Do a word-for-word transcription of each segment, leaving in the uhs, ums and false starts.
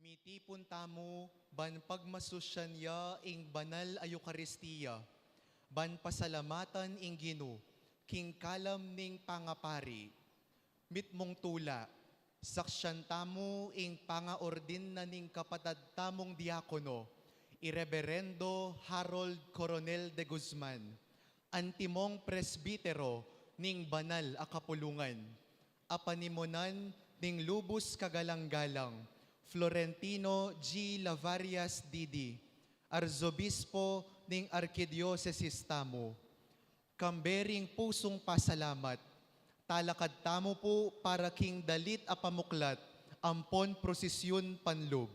Mitipun tamu ban pagmasusyan ya ing banal a Eukaristia, ban pasalamatan ing Ginu king kalam ning pangapari. Mitmung tula, saksian tamu ing pangaordin na ning kapatad tamung diakono, i Reberendo Harold Coronel de Guzman, antimong presbitero ning banal a kapulungan, a panimunan ning lubus kagalang-galang Florentino G. Lavarias D D, Arzobispo ning Arkidiosesis tamu. Kambe ring pusung pasalamat, talakad tamu pu para king dalit a pamuklat ampon prosisyun panlub.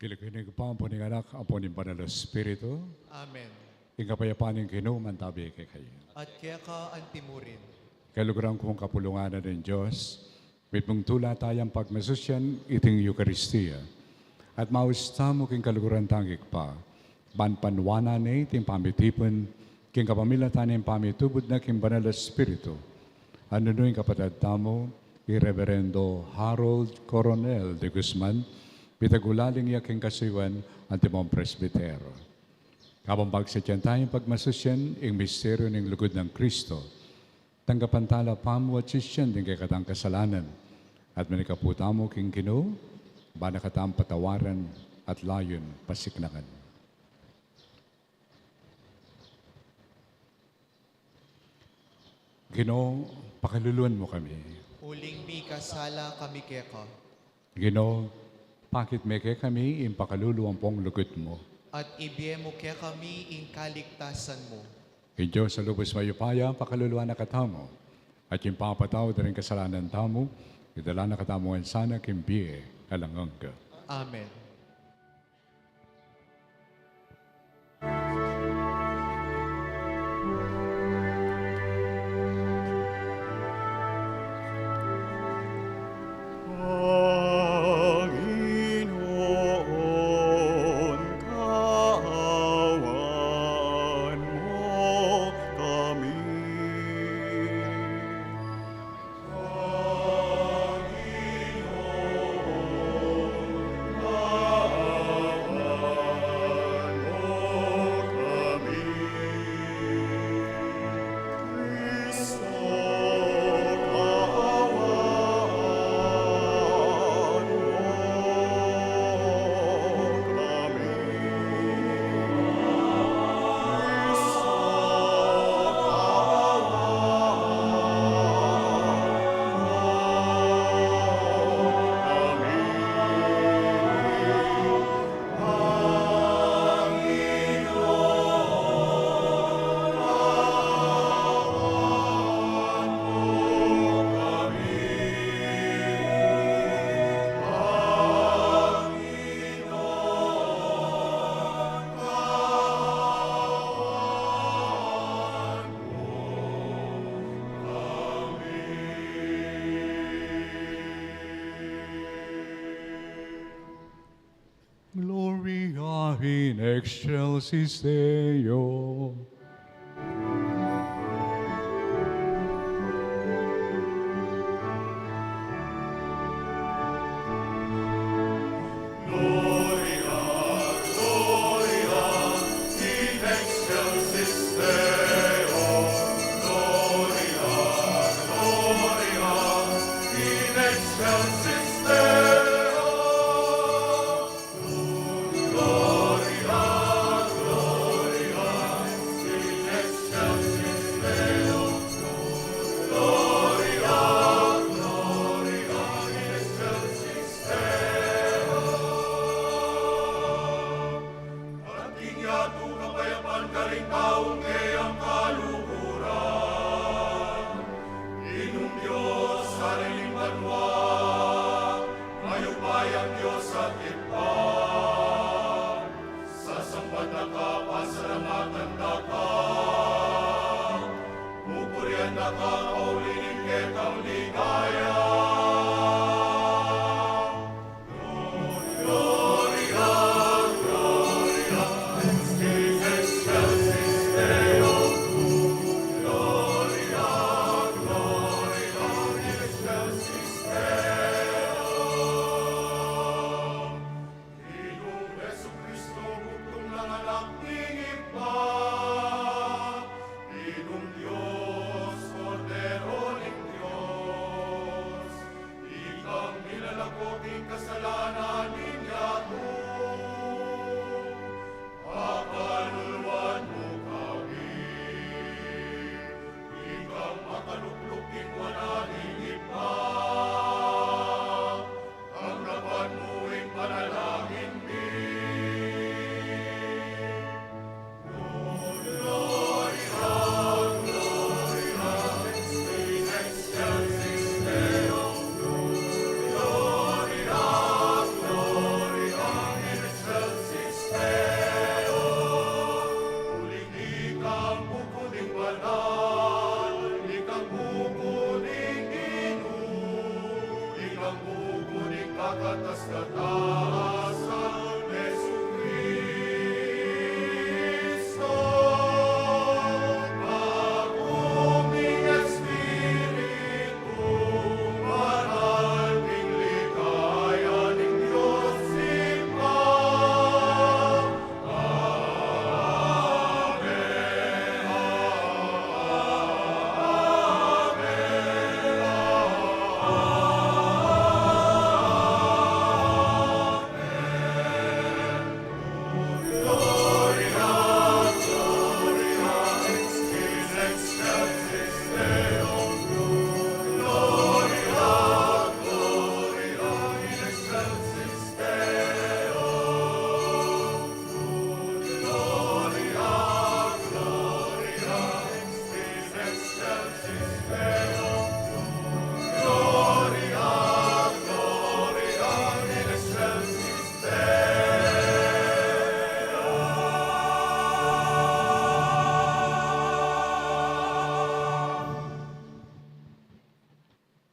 King lagyu ning Ibpa, ampo ning Anak, ampo ning Banal a Espiritu. Amen. Ing kapayapan ning Ginu mantabi kekayu. At keka antimurin. Kaluguran kung kapulungan na ning Dios, mitmung tula tayang pagmasusyan iting Eukaristia. At maus tamu king kaluguran tang Ibpa, ban panuanan ne iting pamitipun king kapamilatan ning pamitubud na king Banal a Espiritu. Anu nu ing kapatad tamu, i Reverendo Harold Coronel de Guzman, mitagulaling ya king kasuyuan antimong presbitero. Kabang pagsatyan tayang pagmasusyan ing misteryu ning lugud nang Kristo, tanggapan tala pamu at sisian ding kekatang kasalanan, at manikapu tamu king Ginu, ban na katang patawaran at layun pasiknangan. Ginu, pakaluluan mu kami. Uling mikasala kami keka. Ginu, pakit me kekami ing pakalulu ampong lugud mu. At ibie mu kekami ing kaligtasan mu. Ing Dios a lubus mayupaya, pakaluluan na katamu. At ing papatawad da ring kasalanan tamu, idala na katamu ngan sana king bie alang angga. Amen. Panginoon, kaawan mu kami. Gloria in excelsis Deo. At king yatu kapayapan karing taung keyang kaluguran. Ginung Dios, Ari ning banua, mayupayang Dios at Ibpa, sasamban da ka, pasalamatan da ka, mupurian da ka, pauli ning kekang ligaya.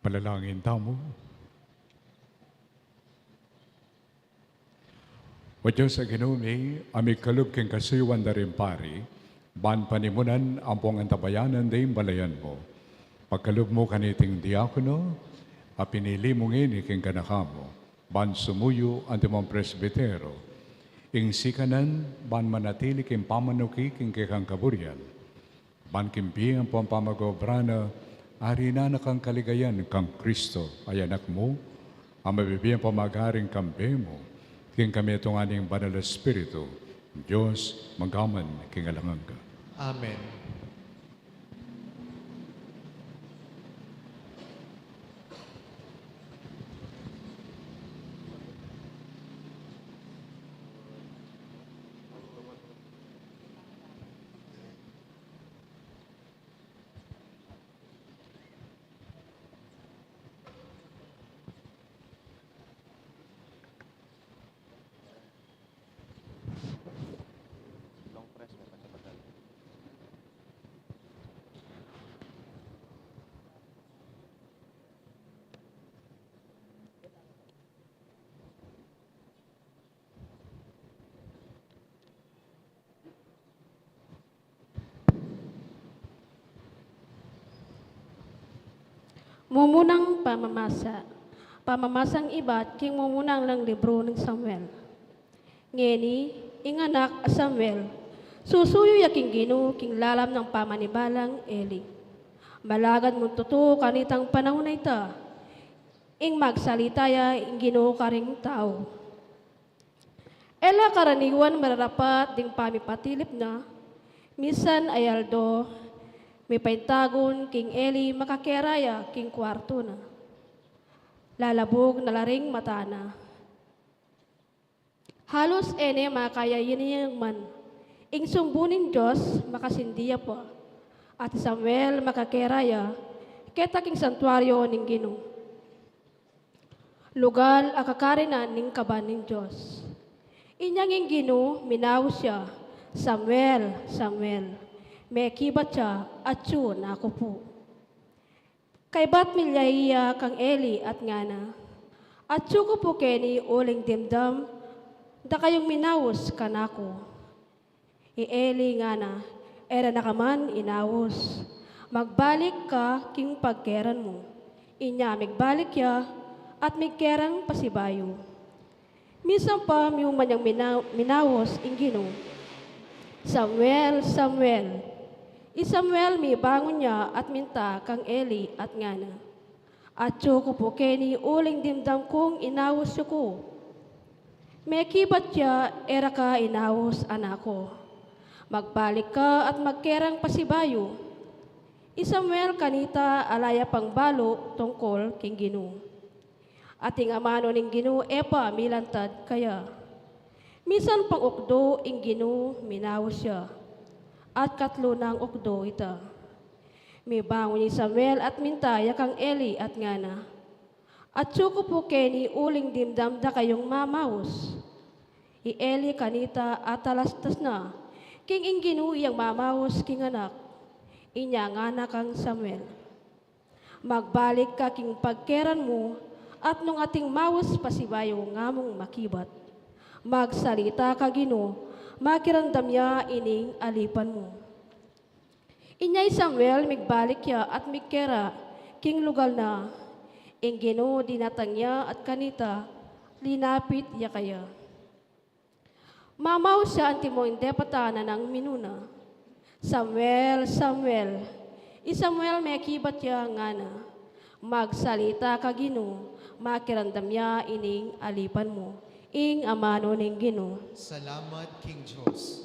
Manalangin tamu. O Dios a Ginu mi, a migkalub king kasuyuan da ring pari, ban panimunan ampong antabayanan ding balayan mu. Pagkalub mu kaniting diakono a pinili mu ngeni king ganaka mu, ban sumuyu antimong presbitero, ing sikanan ban manatili king pamanuki king kekang kaburian. Ban king bie ampong pamag-obra na, ari na na kang kaligayan kang Kristo a Anak mu, a mabibie ampong mag-ari king kambe mu, king kamitungan ning Banal a Espiritu, Dios, magpaman king alang angga. Amen. Mumunang pamamasa. Pamamasang ibat king mumunang nang libru nang Samuel. Ngeni, ing anak a Samuel, susuyu ya king Ginu king lalam nang pamanibalang Eli. Malagad mung tutu kanitang panaun a ita, ing magsalita ya ing Ginu karing tau. E la karaniwan mararapat ding pamipatilip na, misan a aldo, mipaintagun king Eli makakera ya king kuartu na. Lalabug na la ring mata na. Halus e ne makaya ing sumbu ning Dios makasindi ya pa, at i Samuel makakera ya keta king santuario ning Ginu. Lugal a kakarinan ning kaban ning Dios. Inyang ing Ginu minaus ya, "Samuel, Samuel." Mekibat ya, "Atyu naku pu." Kaybat milyai ya kang Eli at ngana, "Atyu ku pu keni uling dimdam da kayung minaus kanaku." I Eli ngana, "E ra na ka man inaus. Magbalik ka king pagkeran mu." Inya migbalik ya at migkerang pasibayu. Misan pa miuman yang mina-, minaus ing Ginu, "Samuel, Samuel." I Samuel mibangun ya at minta kang Eli at ngana, "Atyu ku pu keni uling dimdam kung inaus yu ku." Mekibat ya, "E ra ka inaus, anaku. Magbalik ka at magkerang pasibayu." I Samuel kanita ala ya pang balu tungkul king Ginu. At ing amanu ning Ginu e pa milantad kaya. Misan pang ukdu ing Ginu minaus ya. At katlu nang ukdu ita. Mibangun i Samuel at minta ya kang Eli at ngana, "Atyu ku pu keni uling dimdam da kayung mamaus." I Eli kanita atalastas na king ing Ginu yang mamaus king anak. Inya ngana kang Samuel, "Magbalik ka king pagkeran mu At nung ating maus pasibayu ngamung makibat, magsalita ka, Ginu, makiramdam ya ining alipan mu. Inya i Samuel migbalik ya at migkera king lugal na. Ing Ginu dinatang ya at kanita linapit ya kaya. Mamaus ya antimo ing depatan nang minuna. "Samuel, Samuel." I Samuel mekibat ya ngana, "Magsalita ka, Ginu, makiramdam ya ining alipan mu." Ing amanu ning Ginu. Salamat king Dios.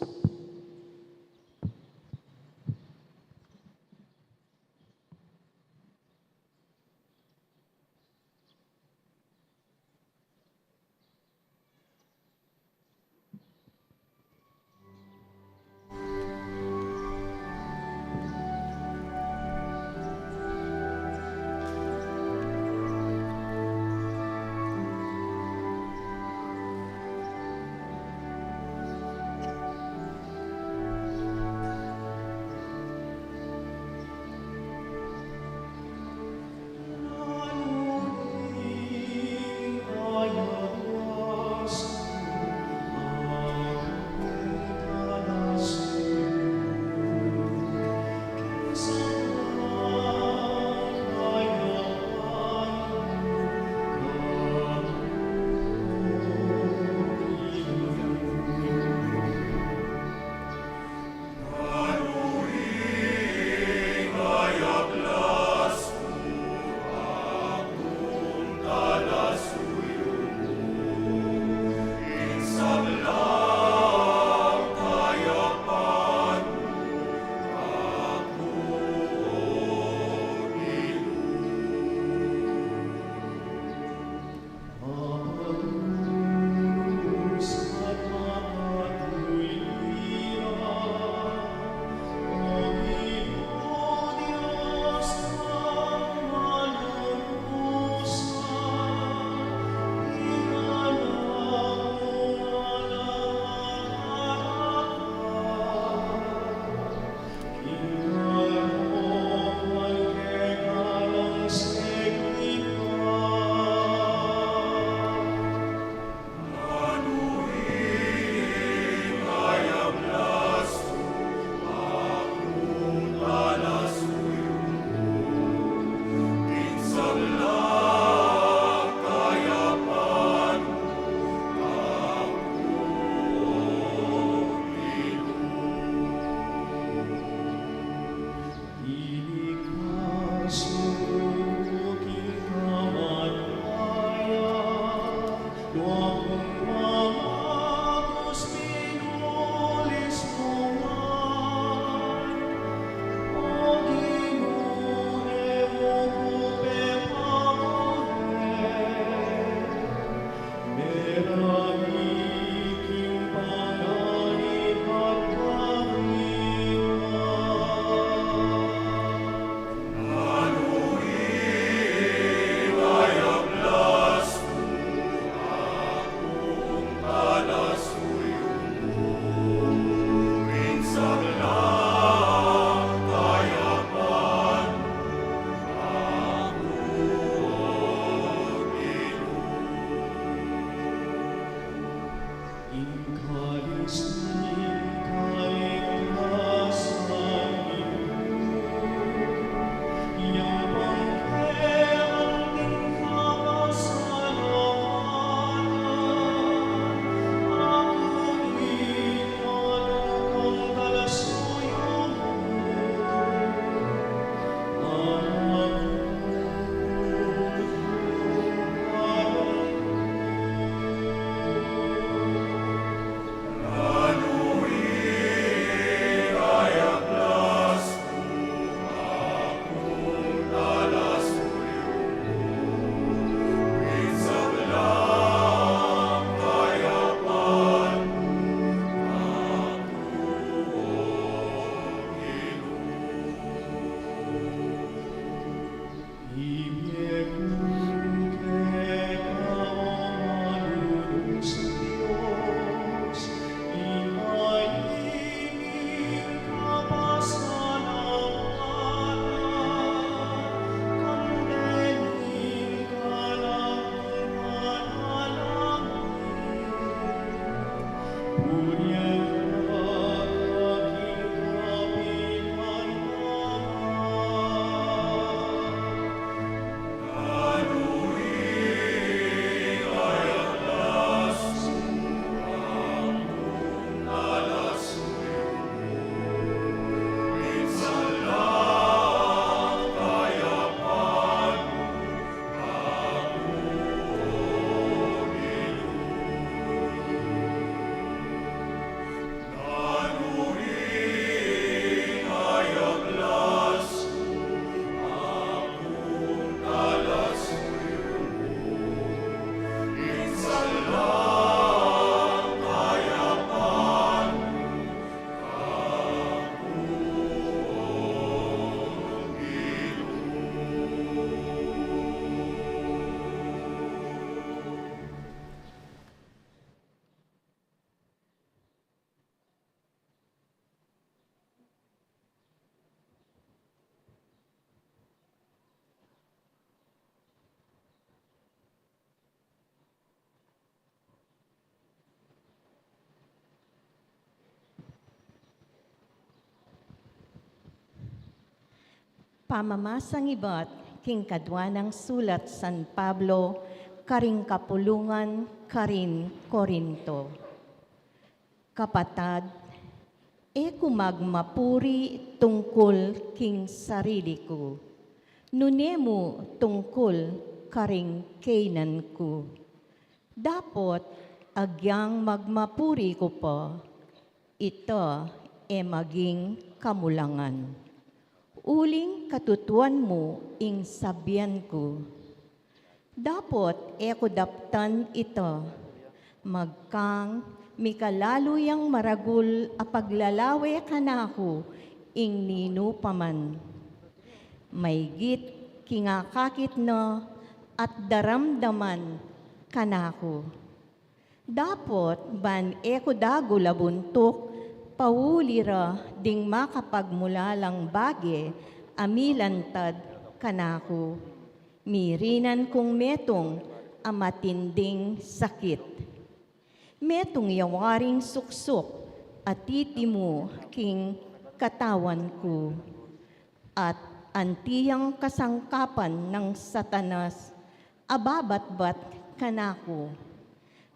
Pamamasang ibat king kadua nang sulat San Pablo karing kapulungan karing Korinto. Kapatad, e ku magmapuri tungkul king sarili ku, nune mu tungkul karing keynan ku. Dapot agyang magmapuri ku pa, ita e maging kamulangan. Uling katutuan mu ing sabian ku. Dapot e ku daptan ita, magkang mikalalu yang maragul a paglalawe kanaku ing ninu pa man. Maygit king akakit na at daramdaman kanaku. Dapot ban e ku dagul a buntuk, pauli ra ding makapagmulalang bage a milantad kanaku. Mirinan kung metung a matinding sakit. Metung ya waring suksuk a titimu king katawan ku, at anti yang kasangkapan nang Satanas a babatbat kanaku,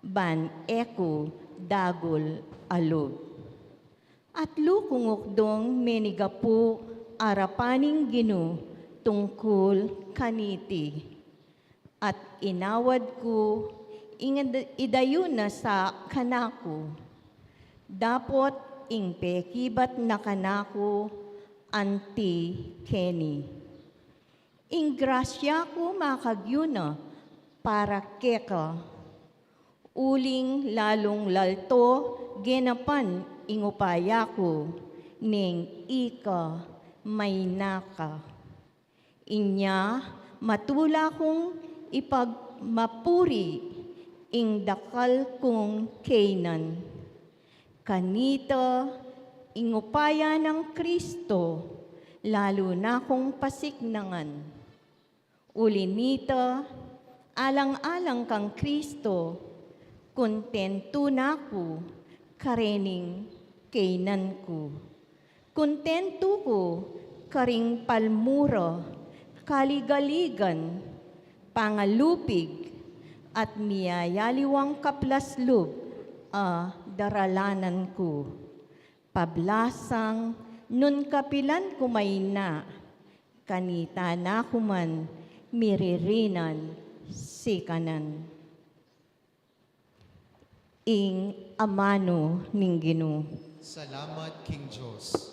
ban e ku dagul a lub. At lukunguk dong menigapu arapan ning Ginu tungkul kaniti. At inawad ku ing id-, idayun na sa kanaku. Dapot ing pekibat na kanaku anti keni. Ing grasya ku makagyu na para keka. Uling lalung lalto genapan ing upaya ku, neng ika mayna ka. Inya matula kung ipagmapuri ing dakal kung keynan. Kanita ing upaya nang Kristo, lalu na kung pasiknangan. Uli nita, alang-alang kang Kristo, kontentu na ku karening keynan ku. Kontentu ku karing palmura, kaligaligan, pangalupig, at miyayaliwang kaplas lub a daralanan ku. Pablasang nung kapilan ku mayna, kanita na ku man miririnan sikanan. Ing amanu ning Ginu. Salamat king Dios.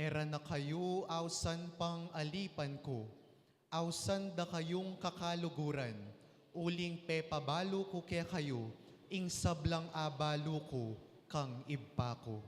E ra na kayu ausan pang alipan ku, ausan da kayung kakaluguran, uling pepabalu ku kekayu ing sablang abalu ku kang Ibpa ku.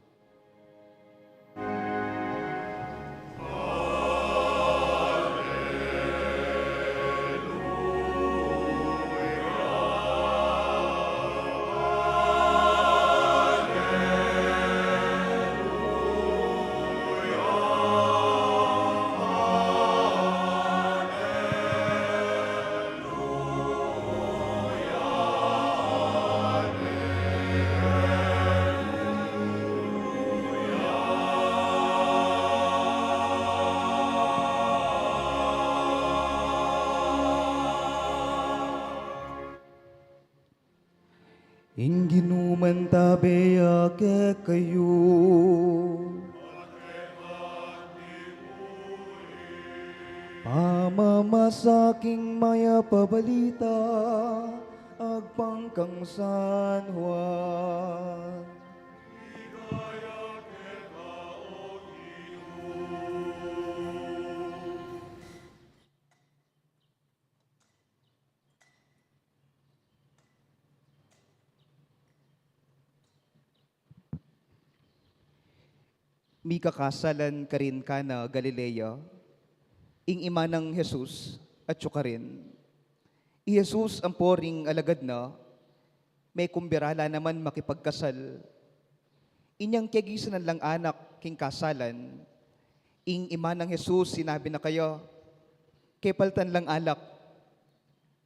Ing Ginu mantabe ya kekayu. Pamamasa king Mayap a Balita Agpang kang San Juan. Mikakasalan karin Cana Galilea ing ima nang Jesus at siya karin. I Jesus ampo ring alagad na, mekumbira la naman makipagkasal. Inyang kegisan na lang anak king kasalan, ing ima nang Jesus sinabi na kaya, "Kepaltan lang alak."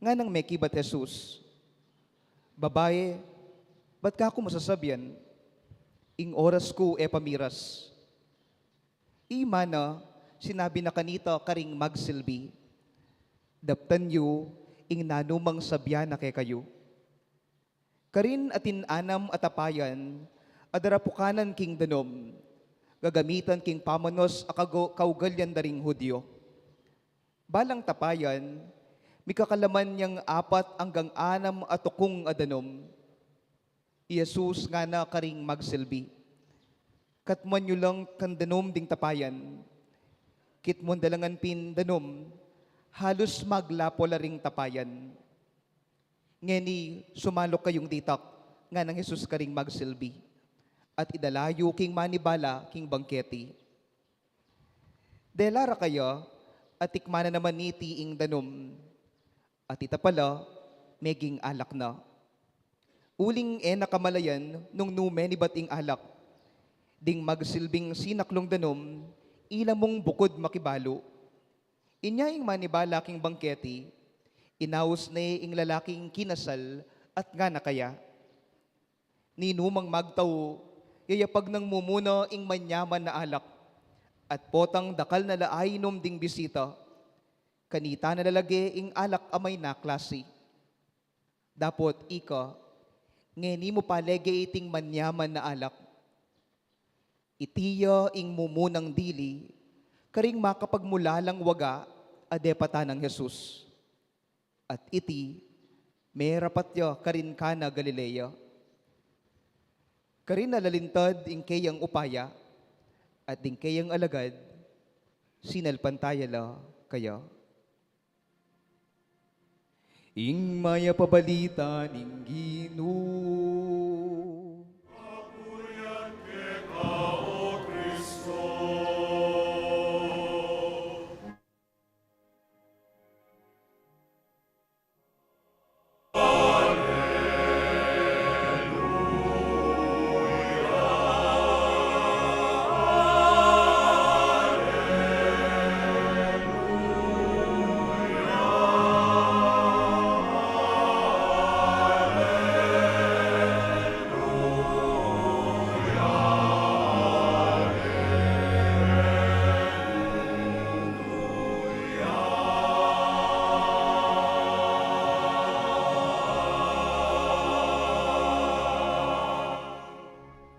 Nganang mekibat Jesus, "Babai, bat ka ku masasabian? Ing oras ku e pa miras." I ima na sinabi na kanita karing magsilbi, "Daptan yu ing nanumang sabian na kekayu." Karin atin anam a tapayan a darapukanan king danum, gagamitan king pamanos a kago-, kaugalian da ring Judio. Balang tapayan, mikakalaman yang apat anggang anam a tukung a danum. I Jesus ngana karing magsilbi, "Katmuan yu lang kang danum ding tapayan." Kitmuan da la ngan pin danum, halus maglapu la ring tapayan. "Ngeni, sumaluk kayung ditak," nganang Jesus karing magsilbi, "at idala yu king manibala king bangketi." Dela ra kaya, atikman na naman niti ing danum. At ita pala, meging alak na. Uling e na kamalayan nung nu menibat ing alak. Ding magsilbing sinaklung danum, ila mung bukud makibalu. Inya ing manibala king bangketi, inaus ne ing lalaking kinasal at ngana kaya, "Ninumang magtau, yayapag nang mumuna ing manyaman a alak, at potang dakal na la ainum ding bisita, kanita na la lage ing alak a mayna klasi. Dapot ika, ngeni mu pa lege iting manyaman a alak." Iti ya ing mumunang dili karing makapagmulalang waga a depatan nang Jesus. At iti, merapat ya karin Cana Galilea. Karin na lalintad ing keyang upaya, at ding keyang alagad, sinalpantaya la kaya. Ing mayap a balita ning Ginu. Kapurian keka, O Kristo.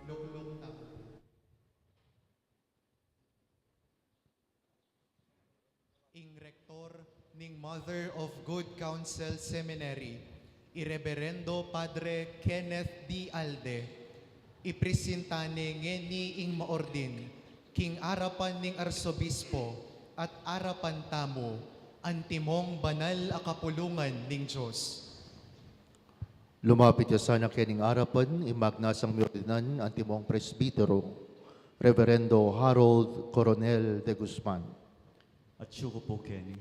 Lukluk tamu. Ing Rektor ning Mother of Good Counsel Seminary, i Reberendo Padre Kenneth D. Alde, ipresinta ne ngeni ing maordin king arapan ning Arsobispo at arapan tamu, antimong banal a kapulungan ning Dios. Lumapit ya sana kening arapan ing magnasang miordinan, antimong presbitero, Reverendo Harold Coronel de Guzman. Atyu ku pu keni.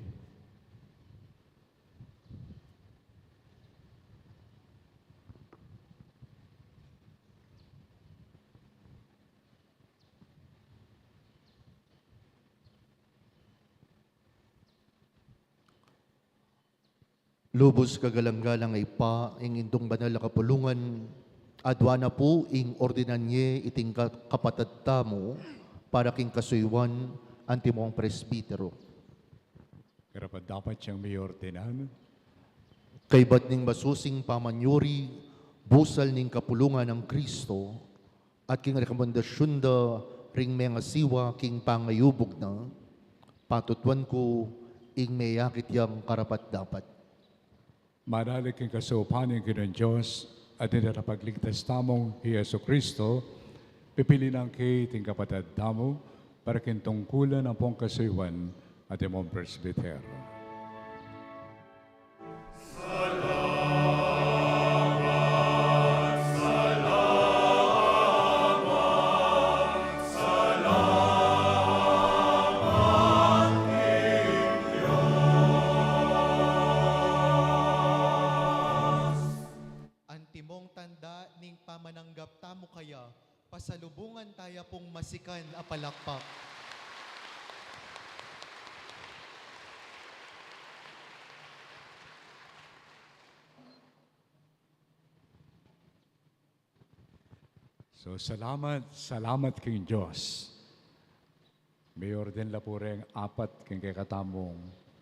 Lubus kagalang-galang a Ibpa, ing Indung Banal a Kapulungan, aduan na pu ing ordinan ye iting ka-, kapatad tamu para king kasuyuan, antimong presbitero. Karapat-dapat yang miordinan. Kaybat ning masusing pamanyuri, busal ning kapulungan nang Kristo, at king rekomendasyun da ring mengasiwa king pangayubug na, patutuan ku ing meyakit yang karapat-dapat. Manalig king kasaupan ning Ginung Dios at ning Tagapagligtas tamung hi Jesucristo, pipili nang keti ing kapatad tamu para king tungkulan ampong kasuyuan at imong presbitero. Antimong tanda ning pamananggap tamu kaya, pasalubungan taya pung masikan a palakpak. So, salamat, salamat king Dios. Mayor din la pu reng apat king kekatamung,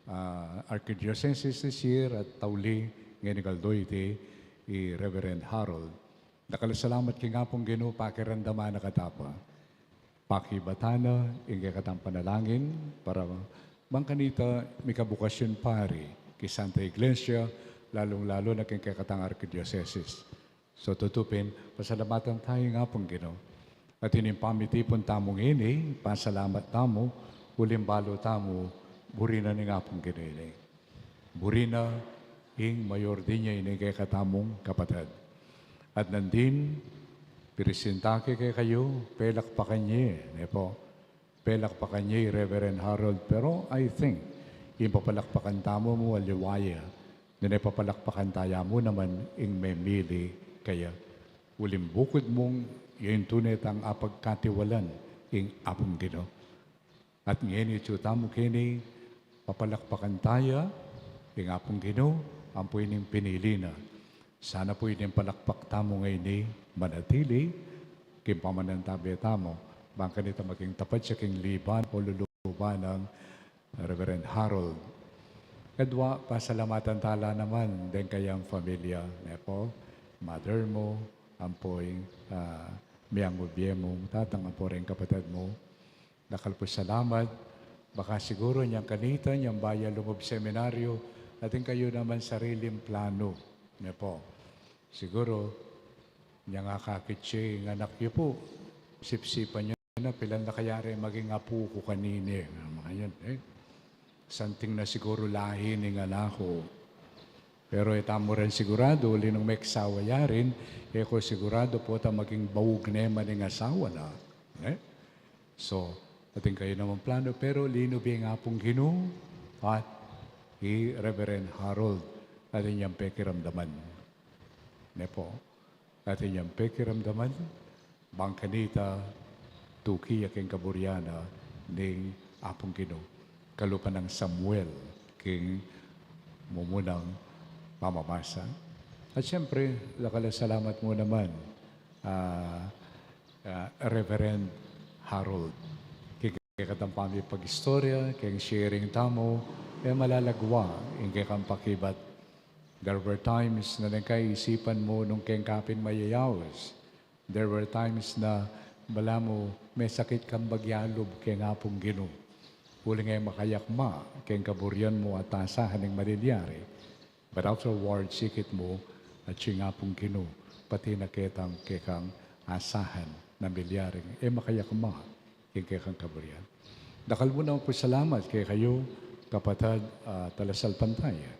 ah, archdiocese this year at tauli ngeni kaldo iti i Reverend Harold. Dakal a salamat king Apung Ginu, pakiramdaman na katamu pa. Pakibatan na ing kekatang panalangin para bang kanita mika bukasyon pari king Santa Iglesia, lalung-lalu na king kekatang archdiocese. So, tutu pin, pasalamatan taya ing Apung Ginu. At ining pamitipun tamu ngeni, pasalamat tamu, uling balu tamu, buri na ning Apung Ginu ini. Buri na ing mayor dinya ini kekatamung kapatad. At nandin, pirisenta ke kekayu, pelakpakan ye, ne pu. Pelakpakan ye i Reverend Harold, pero I think, ing papalakpakan tamu mu aliwa ya, nune papalakpakan taya mu naman ing memili kaya. Uling bukud mung, ya ing tune tang apagkatiwalan ing Apung Ginu. At ngeni ityu tamu keni, papalakpakan taya ing Apung Ginu, ampo ining pinili na. Sana pu ining palakpak tamu ngeni manatili king pamanantabe tamu, bang kanita maging tapat ya king liban o luluban nang Reverend Harold. Kadwa, pasalamatan tala naman deng kayang familia, ne pu, mother mu, ampo ing, ah, miyang bie mu, tatang, ampo reng kapatad mu. Dakal pu salamat. Baka siguru nyang kanita, nyang baya lungub seminaryo, atin kayu naman sariling plano, ne pu. Siguru, nyang akakit ye ing anak yu pu, sipsipan yu na, pilan la kaya reng maging apu ku kanini, mga yan, eh. Santing na siguru lahi ning anak ku. Pero e tamu rin sigurado, uli nung meksawa ya rin, e ku sigurado pota maging baug ne man ing asawa na. Eh? So, atin kayu namang plano, pero linub ya ing Apung Ginu at i Reverend Harold, atin yang pekiramdaman. Ne pu? Atin yang pekiramdaman, bang kanita tuki ya king kaburian na ning Apung Ginu. Kalupa nang Samuel king mumunang mamamasa. At siyempre, dakal a salamat mu naman, ah, ah, Reverend Harold. King kekatang pamipag-istorya, king sharing tamu, e malalagwa ing kekang pakibat. There were times na nung kaisipan mu nung keng kapin mayayaus. There were times na balamu mesakit kang bagyalub keng Apung Ginu. Uling e makayakma keng kaburian mu at asahan ing malilyari. But afterward, sikit mu, atyu ing Apung Ginu, pati na ketang kekang asahan na milyaring e makayakma king kekang kaburian. Dakal mu namang pasalamat kekayu, kapatad, ah, talasalpantaya.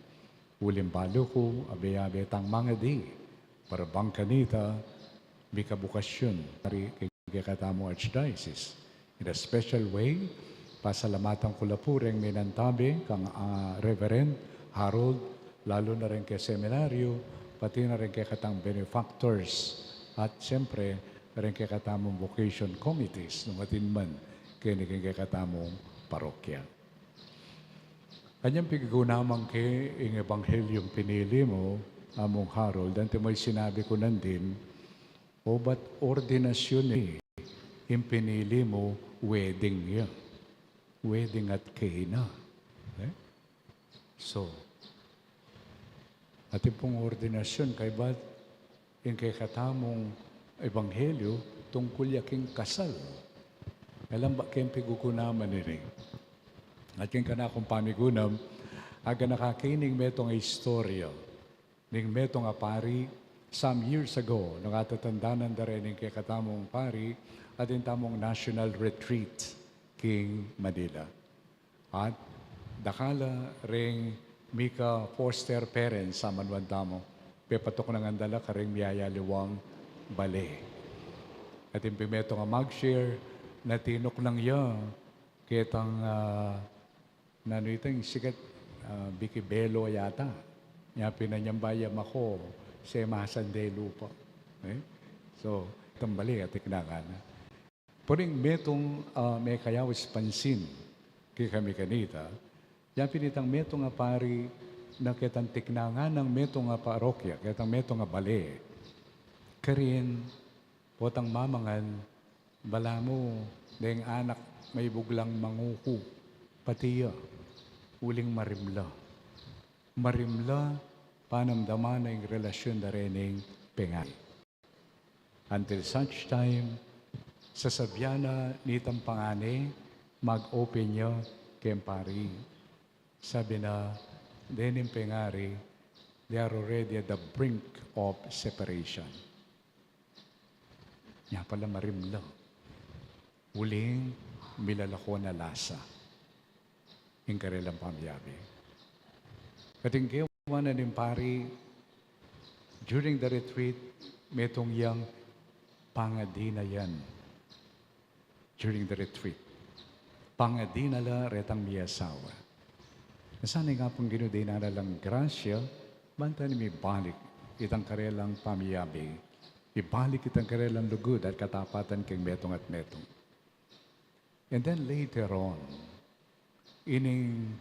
Uling balu ku, abe-abe tang mangadi, para bang kanita, mika bukasyon, pari king kekatamung archdiocese. In a special way, pasalamatan ku la pu reng minantabe kang, ah, Reverend Harold, lalu na reng keseminaryo, pati na reng kekatang benefactors, at siyempre, reng kekatamung vocation committees, nung atin man, keni king kekatamung parokya. Kanyang piggunaman ke ing ebanghelyung pinili mu, Among Harold, antimo ing sinabi ku nandin, o ba't ordinasyun e, ing pinili mu, wedding ya. Wedding at Cana. Eh? So, atin pung ordinasyun, kaybat ing kekatamung ebanghelyu tungkul ya king kasal. Alam ba keng pigugunaman ini? At king kanakung pamigunam, aganaka ke ning metung a istorya. Ring metung a pari, some years ago, nung atatandanan da rin ning kekatamung pari, atin tamung national retreat king Manila. At dakal la ring mika foster parents, a manuan tamu, pepatuknangan da la karing miyayaliwang bale. Atin pin metung a mag-share na tinuknang ya ketang, ah, nanu itang sikat, ah, Vicky Bello yata. Nya pin anyang bayam aku, semasandelupa. Eh? So, itang bale, atin na ngana. Pari, metung, ah, mekayaus pansin kekami kanita, ya pin itang metung a pari na ketang tiknangan nang metung a parokya, ketang metung a bale. Karin, potang mamangan, balamu, deng anak maibuglang manguku, pati ya, uling marimla. Marimla, panamdaman na ing relasyun da rening pengari. Until such time, sasabian na nitang pangane, mag-open ya keng pari. Sabi na, dening pengari, they are already at the brink of separation. Nya pala marimla. Uling milalako na lasa ing karelang pamiyabe. Atin kewa na ning pari, during the retreat, metung yang pangadi na yan. During the retreat, pangadi na la retang miyasawa. Sana ing Apung Ginu dinalan na lang grasya, ban tana mibalik itang karelang pamiyabe, ibalik itang karelang lugud at katapatan keng metung at metung. And then later on, ining,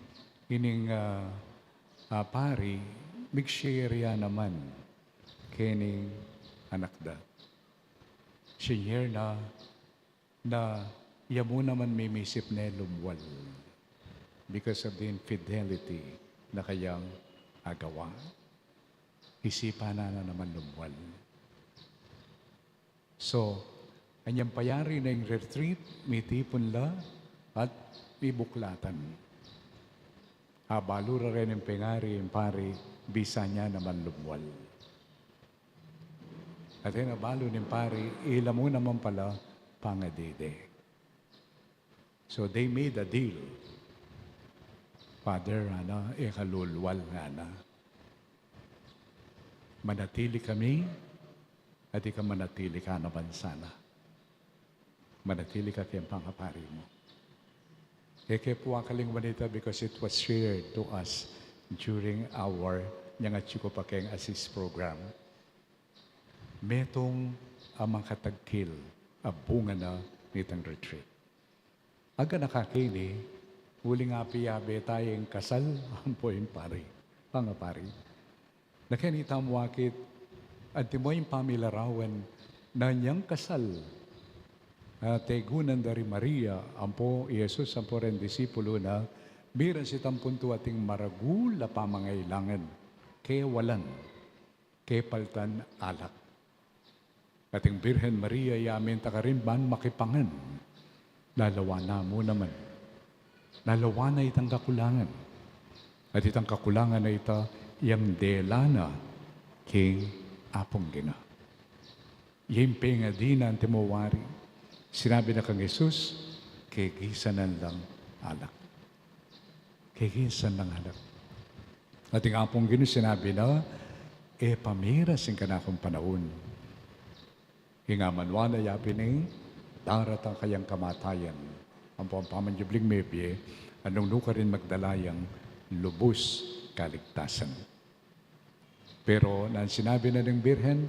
ining, ah, ah, pari, mig-share ya naman kening anak da. Sinare na, na ya mu naman mimisip ne lumual because of the infidelity na kayang agawa. Isipan na na naman lumual. So, anyang payari na ing retreat, mitipun la at mibuklatan. Abalu ra reng pengari, ing pari, bisa ne naman lumual. At ing abalu ning pari, ila mu naman pala pangadi de. So they made a deal. Father, ngana, e ka lulual, ngana. Manatili kami, at ika manatili ka naman sana. Manatili ka keng pangapari mu. Keke pu, akaling wanita, because it was shared to us during our, nyang atyu ku pa keng assist program. Metung a makatagkil a bunga na nitang retreat. Aga na keni, uling apiabe tayeng kasal, ampo ing pari, pangapari. Na keni tamu akit, antimo ing pamilarawan na nyang kasal, a, tegunan da ri Maria, ampo i Jesus, ampo reng disipulu na, miras itang puntu ating maragul a pamangailangan, kewalan, kepaltan alak. Ating Birhen Maria, ya minta karin ban makipangan. Lalawan na mu naman. Lalawan na itang kakulangan. At itang kakulangan a ita, yang dela na king Apung Ginu. Yang pengadi na antimo wari. Sinabi na kang Jesus, kegisan lang alak. Kegisan lang alak. At ing Apung Ginu sinabi na, e pa miras ing kanakung panaun. Ing amanuan na yapin ing daratang kayang kamatayan. Ampo ing pamanyubling mebie, nung nu karin magdala yang lubus kaligtasan. Pero nung sinabi na ning Birhen,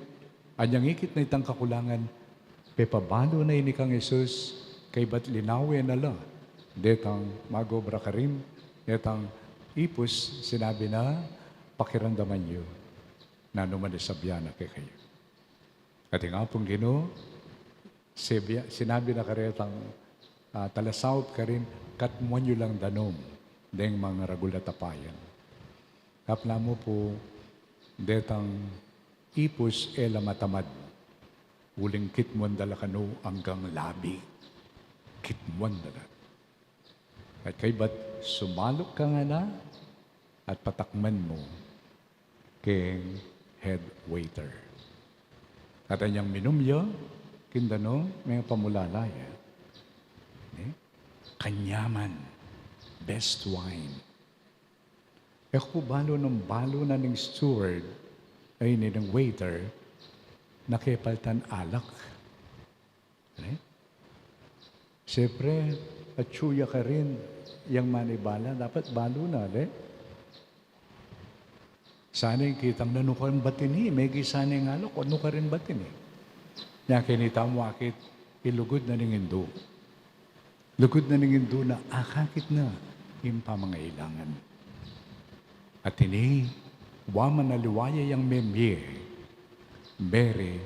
anyang ikit na itang kakulangan, pepabalu na ini kang Jesus, kaybat linawen na la detang mag-obra karin, detang ipus, sinabi na, pakiramdaman yu nanu man ing sabian na kekayu. At ing Apung Ginu, sebia-, sinabi na karetang, ah, talasaup karin, katmuan yu lang danum deng maragul a tapayan. Kapila mu pu, detang ipus e la matamad, uling kitmuan da la kanu anggang labi. Kitmuan da la. At kaybat sumaluk ka ngana, at patakman mu keng head waiter. At anyang minum ya, king dano, mengapamulala ya. Ne? Kanyaman, best wine. E ku balu nung balu na ning steward, ay, ning waiter, na kepaltan alak. Ne? Siyempre, atyu ya karin, yang manibala, dapat balu na, ne? Sana ing kitang na nukarin bat ini, megi sana ing alak, o nukarin bat ini. Nya keni tamu akit, ilugud na ning Indu. Lugud na ning Indu na akakit na ing pamangailangan. At ini, wa man aliwa ya yang memie, Mary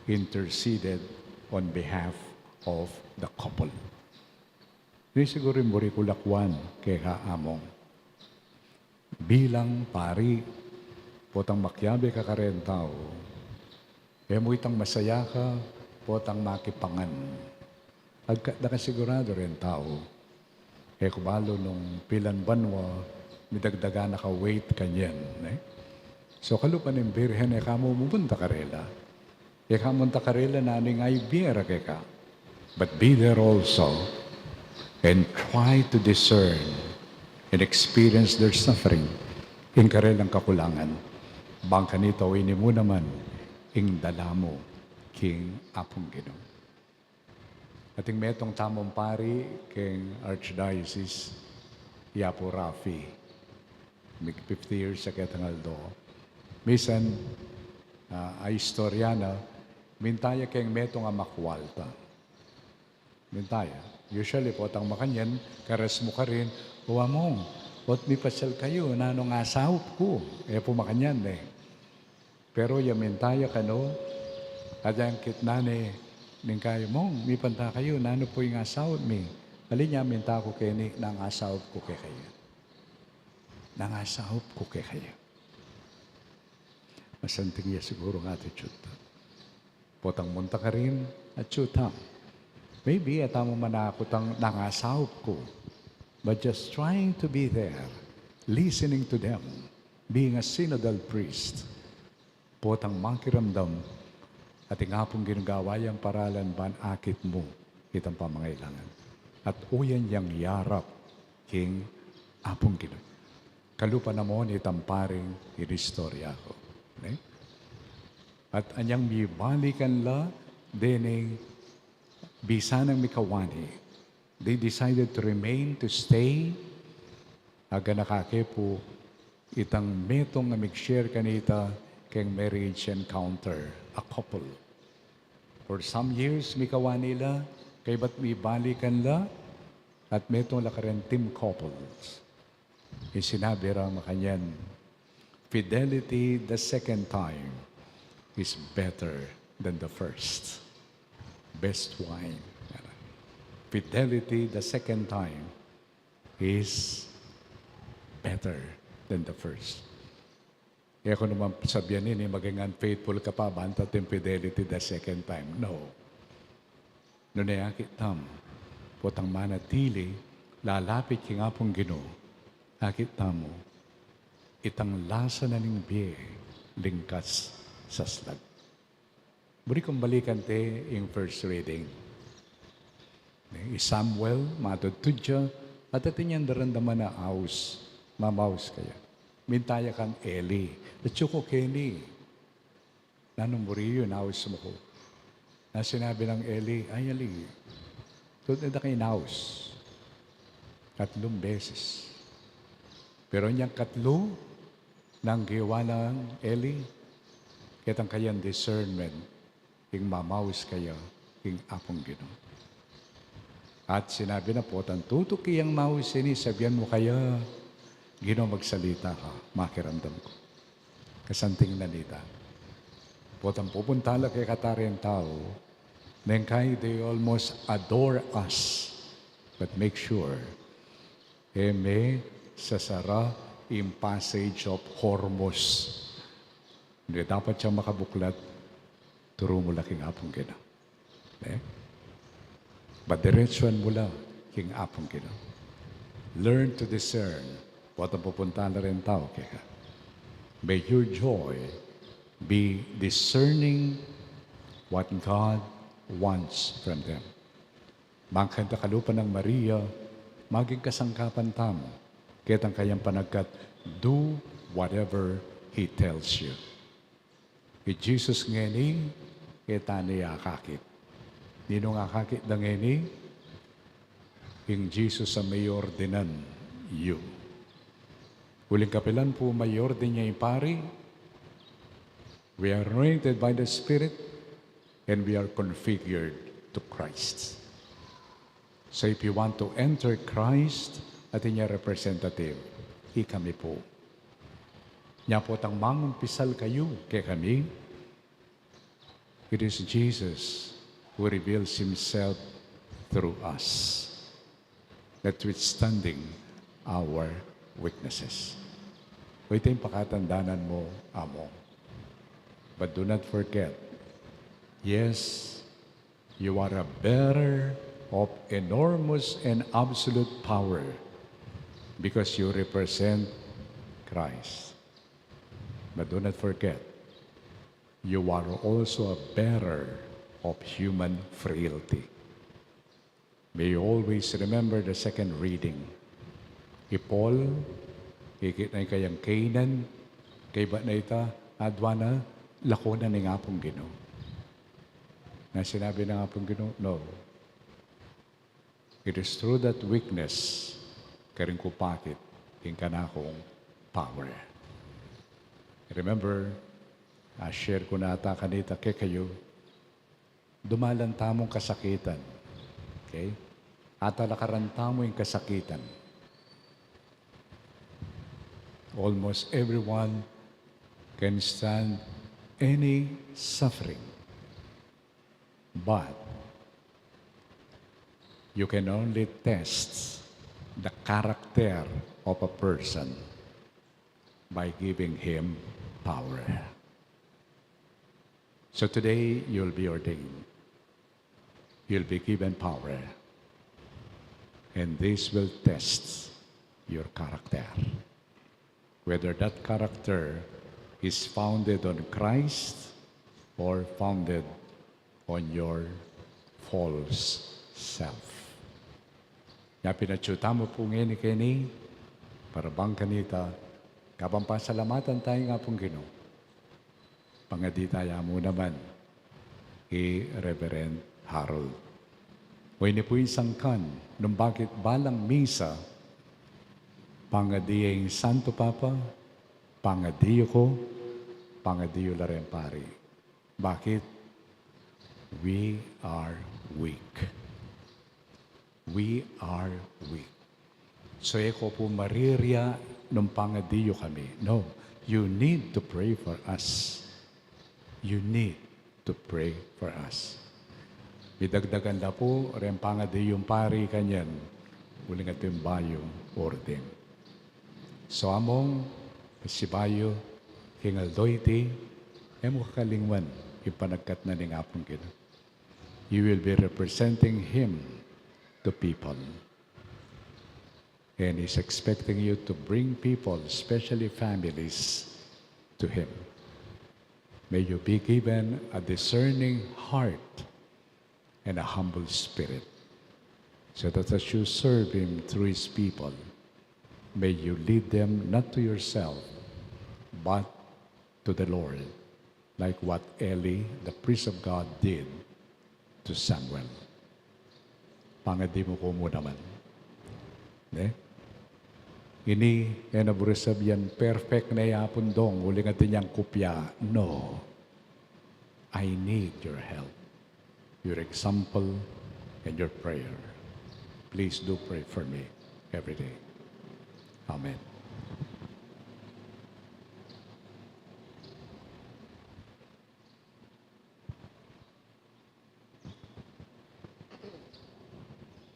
interceded on behalf of the couple. Ini siguru ing buri kung lakwan keka, Among. Bilang pari, potang makiabe ka kareng tau, e mu itang masaya ka, potang makipangan. Agkat da ka sigurado reng tau, e ku balu nung pilan banua, midagdagan na ka weight kanyan, ne? So, kalupa ning Birhen, e ka mu mumunta karela. E ka munta karela nanu ing ibie ra keka. But be there also and try to discern and experience their suffering, ing karelang kakulangan. Bang kanita o ini mu naman ing dala mu king Apung Ginu. Ating metung tamung pari king Archdiocese i Apu Rafi. Mig fifty years ya ketang aldo. Misan, ah, a istorya na, minta ya keng metung a makwalta. Minta ya. Usually, potang makanyan, karas mu karin, "O Among, ot mipasyal kayu, nanung asaup ku?" E pu makanyan, e. Pero ya minta ya kanu, at yang kitnan ne, ning kayu, "Mong, mipanta kayu, nanu pu ing asaup mi?" Ali, nya minta ku keni, "Nang asaup ku kekayu. Nang asaup ku kekayu." Masanting ya siguru ing attitude. Potang munta karin, atyu tamu. Maybe e tamu manakutang nang asaup ku. But just trying to be there, listening to them, being a synodal priest, potang makiramdam, at ing Apung Ginu gawa yang paralan ban akit mu itang pamangailangan. At uyan yang yarap king Apung Ginu. Kalupa na mu itang paring inistorya ku. Ne? At anyang mibalikan la, dening bisa nang mikawani, they decided to remain, to stay. Aganaka ke pu itang metung a mig-share kanita keng marriage encounter, a couple. For some years, mikawani la, kaybat mibalikan la, at metung la kareng team couples. Ing sinabi ra makanyan, "Fidelity the second time is better than the first." Best wine. Fidelity the second time is better than the first. E ku naman sabian ini, maging unfaithful ka pa, banta atin fidelity the second time. No. Nune akit tamu, potang manatili, lalapit king Apung Ginu, akit tamu, itang lasa na ning bie, lingkas saslag. Buri kung balikan te ing first reading. I Samuel, matudtud ya, at atin yang daramdaman a aus, mamaus kaya. Minta ya kang Eli, "Atyu ku keni. Nanung buri yu, inaus mu ku?" Na sinabi nang Eli, "Ay, Eli, tutu da ka inaus. Katlung beses." Pero inyang katlu, nang gewa nang Eli, ketang kayang discernment, ing mamaus kaya king Apung Ginu. At sinabi na, "Potang tutu ke yang maus ini, sabian mu kaya, 'Ginu, magsalita ka, makiramdam ku.'" Kasanting na nita. Potang pupunta la kekata reng tau, neng kai they almost adore us, but make sure, e me sasara ing passage of Hormuz. Nune dapat yang makabuklat, turu mu la king Apung Ginu. Ne? Padiretsuan mu la king Apung Ginu. Learn to discern. Potang pupunta la reng tau keka, may your joy Be discerning what God wants from them. Mangkanta kalupa nang Maria, maging kasangkapan tamu ketang kayang panagkat, do whatever He tells you. I Jesus ngeni, e tane akakit. Ninung akakit da ngeni? Ing Jesus a maiordinan yu. Uling kapilan pu maiordin ya ing pari, we are anointed by the Spirit and we are configured to Christ. So if you want to enter Christ, atin ya representative, ikami pu. Nya pu tang mangumpisal kayu kekami, it is Jesus who reveals Himself through us, notwithstanding our weaknesses. O ito ing pakatandanan mu, Among. But do not forget, yes, you are a bearer of enormous and absolute power because you represent Christ. But do not forget, you are also a bearer of human frailty. May you always remember the second reading. I Paul, ikit na ing kayang Canaan, kaybat na ita, adwan na, laku na ning Apung Ginu. Na sinabi ning Apung Ginu, no. It is through that weakness, karin ku pakit ing kanakung power. Remember, ah, share ku na ata kanita kekayu, dumalan tamung kasakitan. Okay? Atalakaran tamu ing kasakitan. Almost everyone can stand any suffering. But you can only test the character of a person by giving him power. So today, you'll be ordained. You'll be given power. And this will test your character. Whether that character is founded on Christ or founded on your false self. Nya pinatyu tamu pu ngeni keni, para bang kanita, kabang pasalamatan taya ing Apung Ginu. Pangadi taya mu naman i Reverend Harold. O ini pu ing sangkan nung bakit balang misa, pangadi ing Santo Papa, pangadi yu ku, pangadi yu la ring pari. Bakit? We are weak. We are weak. So, e ko pu mariria nung pangadi yu kami. No, you need to pray for us. You need to pray for us. Midagdagan da pu reng pangadi yung pari kanyan, uling atin bayu ordain. So, Among, pasibayu king aldo iti, e mu kakalingwan ing panagkat na ning Apung Ginu. You will be representing Him to people. And He's expecting you to bring people, especially families, to Him. May you be given a discerning heart and a humble spirit, so that as you serve Him through His people, may you lead them not to yourself, but to the Lord, like what Eli, the priest of God, did to Samuel. Pangadi mu ku mu naman. Ne? Ini, e na buri sabian perfect ne ya Apung Dong, uling atin yang kupya. No. I need your help, your example, and your prayer. Please do pray for me every day. Amen.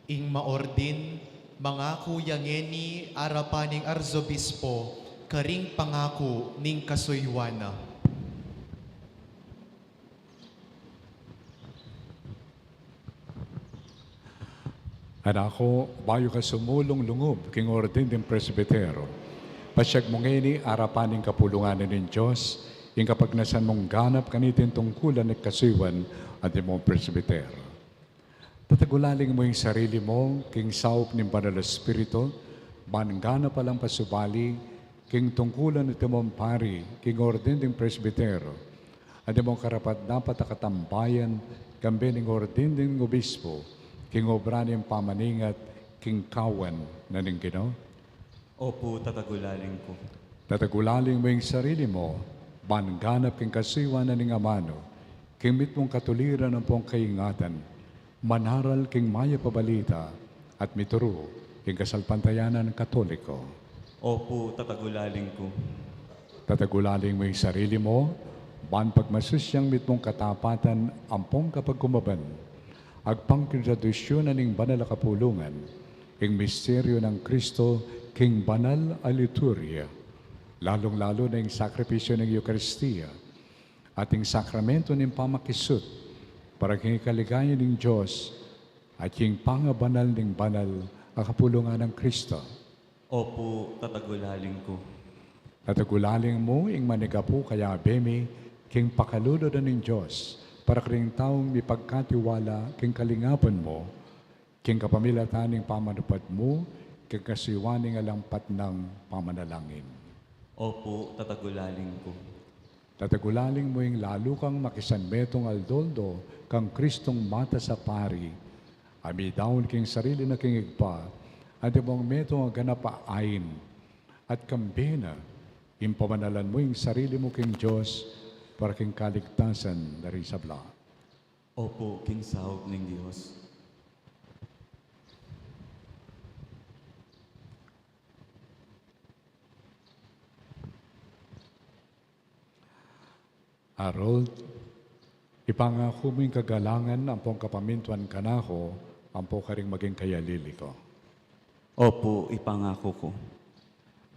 Ing maordin, mangaku ya ngeni arapan ning Arzobispo, karing pangaku ning kasuyuan na. Anak ku, bayu ka sumulung lungub king ordin ding presbitero, pasiag mu ngeni arapan ning kapulungan ning Dios, Ing kapagnasan mung ganap kaniting tungkulan at kasuyuan antimong presbitero. Tatagulaling mu ing sarili mu king saup ning Banal Espiritu, ban ganap a lang pasubali king tungkulan antimong pari, king orden ding presbitero, antimong karapat-dapat a katambayan, kambe ning orden ding obispo, king obra ning pamaningat king kawan na ning Ginu. Opu, tatagulaling ku. Tatagulaling mu ing sarili mu, ban ganap king kasuyuan na ning amanu, king mitmung katuliran ampong kaingatan, manaral king mayap a balita, at mituru king kasalpantayanan Katoliko. Opu, tatagulaling ku. Tatagulaling mu ing sarili mu, ban pagmasusiang mitmung katapatan ampong kapagkumaban, agpang king tradisyun na ning banal a kapulungan, ing misteryu nang Kristo king banal a liturhiya, lalung-lalu na ing sakripisyu ning Eukaristiya, at ing sakramentu ning pamakisut, para king kaligaya ning Dios, at king pangabanal ning banal a kapulungan nang Kristo. Opu, tatagulaling ku. Tatagulaling mu ing manigapu kayabe mi king pakalulu na ning Dios, para karing taung mipagkatiwala king kalingapan mu, king kapamilatan ning pamanupad mu, king kasuyuan ning alang patnang pamanalangin. Opu, tatagulaling ku. Tatagulaling mu ing lalu kang makisanmetung aldo-aldo kang Kristong matas a pari, a midaun king sarili na king Ibpa, antimong metung a ganap a ain, at kambe na, impamanalan mu ing sarili mu king Dios, para king kaligtasan da ring sabla. Opu, king saup ning Dios. Harold, ipangaku mu ing kagalangan ampong kapamintuan kanaku, ampo karing maging kayalili ku. Opu, ipangaku ku.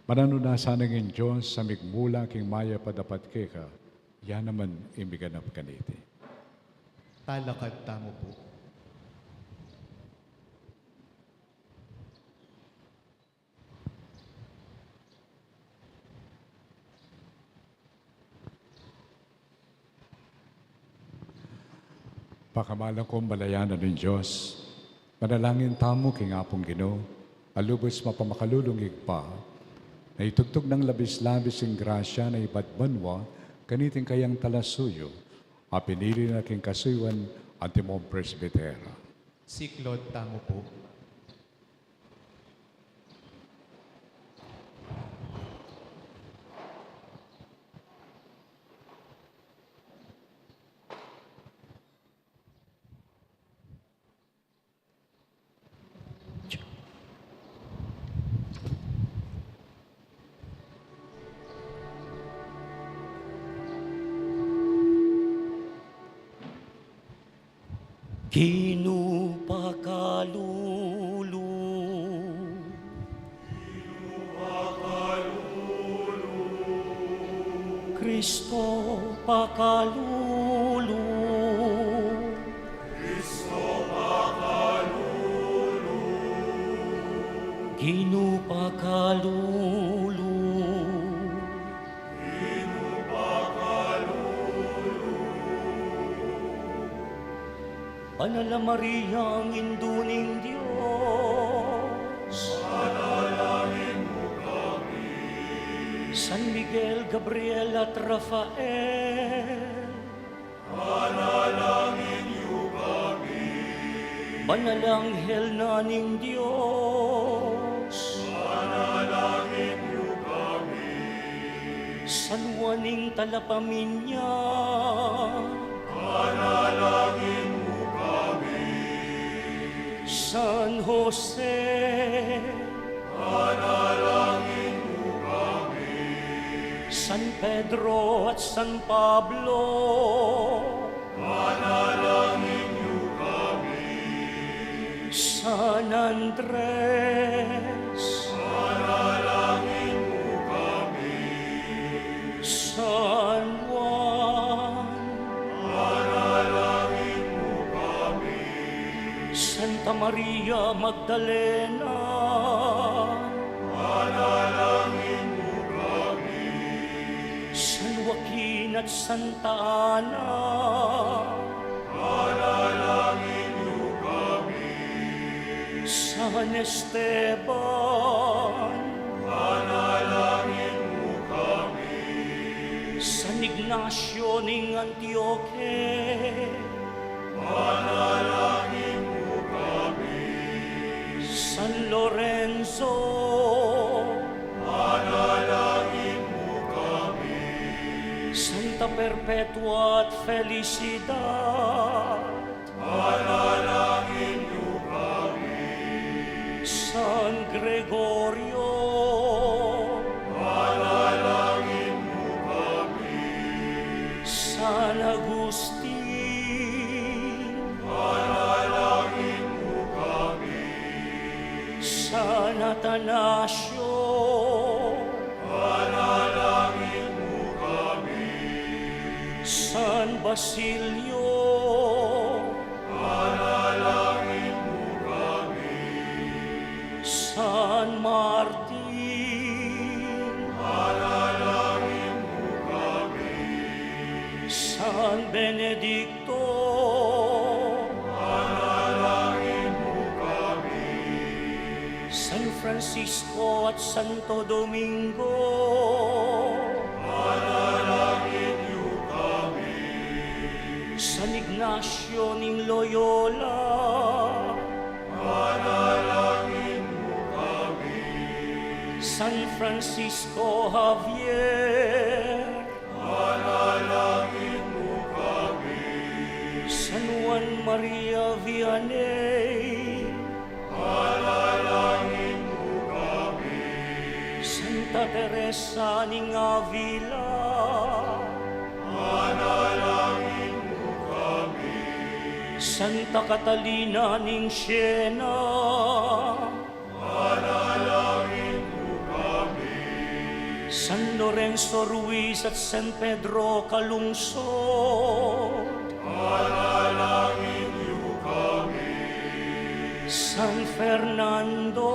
Mananu na sana ing Dios a migmula king mayap a dapat keka, ya naman ing miganap kaniti. Talakad tamu pu. Pakamalan kung balayan ning Dios, manalangin tamu king Apung Ginu, a lubus mapamakalulung Ibpa, na itugtug nang labis-labis ing grasya na ibat banua kaniting kayang talasuyu, a pinili na king kasuyuan antimong presbitero. Siklaud tamu pu. Ginu pakalulu. Kristo pakalulu. Kristo pakalulu. Ginu pakalulu. Ginu pakalulu. Banal a Mariang Indu ning Dios. Panalangin mu kami. San Miguel, Gabriel at Rafael. Panalangin yu kami. Banal a anghel na ning Dios. Panalangin yu kami. San Juan ing Talapaminya. Panalangin mu kami. San Jose. Panalangin mu kami. San Pedro at San Pablo. Panalangin yu kami. San Andres. Panalangin mu kami. San Juan. Panalangin mu kami. Santa Maria Magdalena. Panalangin mu kami. San Joaquin at Santa Ana. Panalangin yu kami. San Esteban. Panalangin mu kami. San Ignacio ning Antioque. Panalangin mu kami. San Lorenzo. Panalangin mu kami. Santa Perpetua at Felicidad. Panalangin yu kami. San Gregorio. Panalangin yu kami. San Agustin. Panalangin yu kami. San Atanasio. Panalangin yu kami. San Basilio. Panalangin yu kami. San Martin. Panalangin yu kami. San Benedicto. Panalangin yu kami. San Francisco at Santo Domingo. Panalangin yu kami. San Ignacio ning Loyola. Panalangin yu kami. San Francisco Javier. Panalangin yu kami. San Juan Maria Vianney. Panalangin yu kami. Santa Teresa ning Avila. Panalangin yu kami. Santa Catalina ning Siena. Panalangin yu kami. San Lorenzo Ruiz at San Pedro Calungsod. Panalangin yu kami. San Fernando.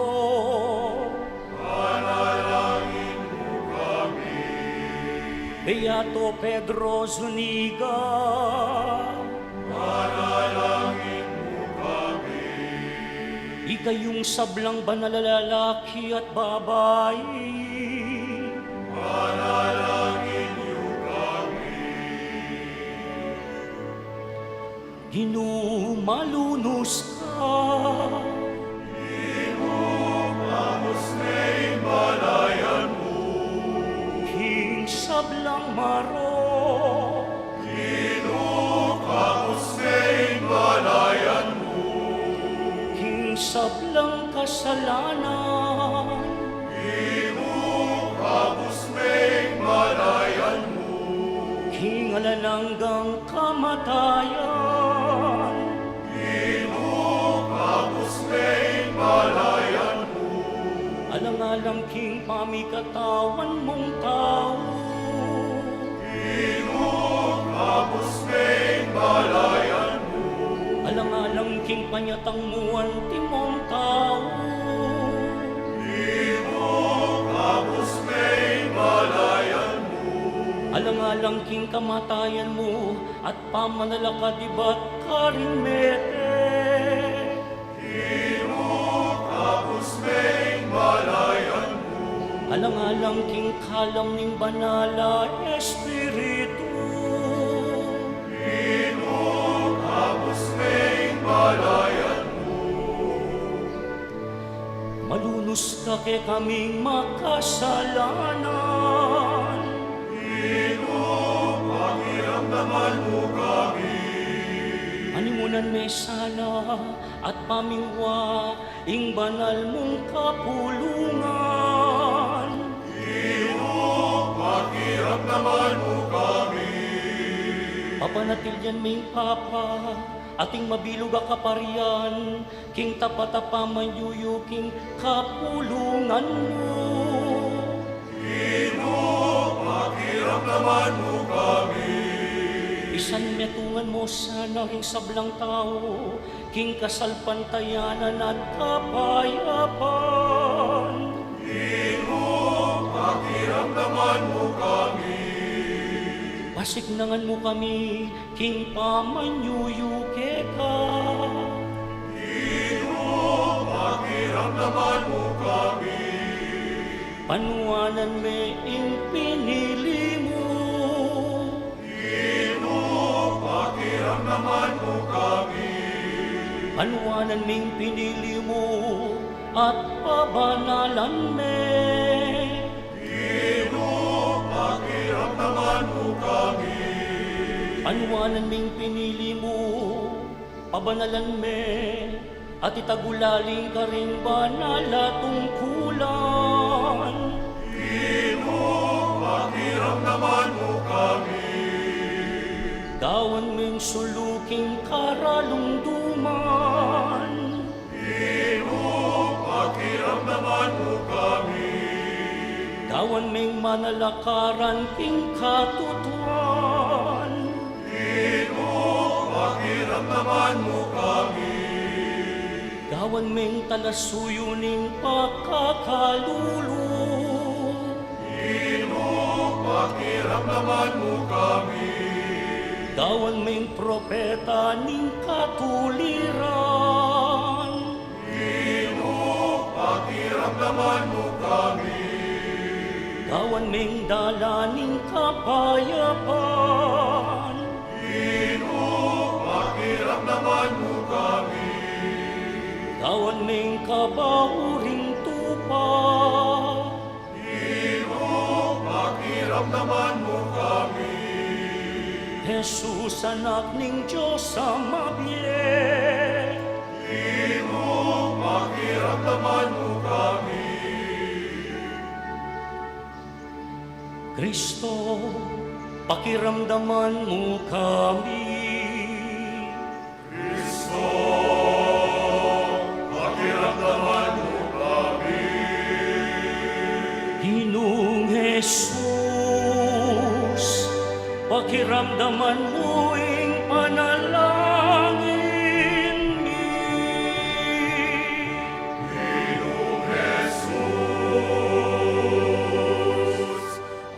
Panalangin yu kami. Beato Pedro Zuniga. Panalangin yu kami. Ikayung sablang banal a lalaki at babai. Panalangin yu kami. Ginu, malunus ka. Ginu, kabus me ing balayan mu. King sablang marok. Ginu, kabus me ing balayan mu. King sablang kasalanan. Ginu, kabus me ing balayan mu. King alang anggang kamatayan. Ginu, kabus me ing balayan mu. Alang-alang king pamikatawan mung tau. Ginu, kabus me ing balayan mu. Alang-alang king panyatang mu antimong tau. Ginu, kabus me ing balayan mu. Alang-alang king kamatayan mu at pamanalakad ibat karing mete. Ginu, kabus me ing balayan mu. Alang-alang king kalam ning Banal a Espiritu. Ginu, kabus me ing balayan mu. Malunus ka kekaming makasalanan. Ginu, pakiramdaman mu kami. Animunan me sana at pamingwa ing banal mung kapulungan. Ginu, pakiramdaman mu kami. Papanatilian me ing Papa at ing mabilug a kaparian king tapat a pamanyuyu king kapulungan mu. Ginu, pakiramdaman mu kami. Isanmetungan mu sana ring sablang tau king kasalpantayanan at kapayapan. Ginu, pakiramdaman mu kami. Siknangan mu kami king pamanyuyuke ka. Ginu, pakiramdaman mu kami. Panuanan me ing pinili mu. Ginu, pakiramdaman mu kami. Panuanan ming pinili mu at pabanalan me. Ginu, pakiramdaman mu kami. Panuanan ming pinili mu, pabanalan me, at itagulaling karing banal a tungkulan. Ginu, pakiramdaman mu kami. Gawan ming suluking karalumduman. Ginu, pakiramdaman mu kami. Gawan ming manalakaran king katutuan. Ginu, pakiramdaman mu kami. Gawan ming talasuyu ning pakakalulu. Ginu, pakiramdaman mu kami. Gawan ming propeta ning katuliran. Ginu, pakiramdaman mu kami. Gawan ming dalan ning kapayapan. Ginu, pakiramdaman mu kami. Gawan ming kabauring tupa. Ginu, pakiramdaman mu kami. Jesus, Anak ning Dios a mabie. Ginu, pakiramdaman mu kami. Kristo, pakiramdaman mu kami. Kristo, pakiramdaman mu kami. Ginung Jesus, pakiramdaman mu ing panalangin mi. Ginung Jesus,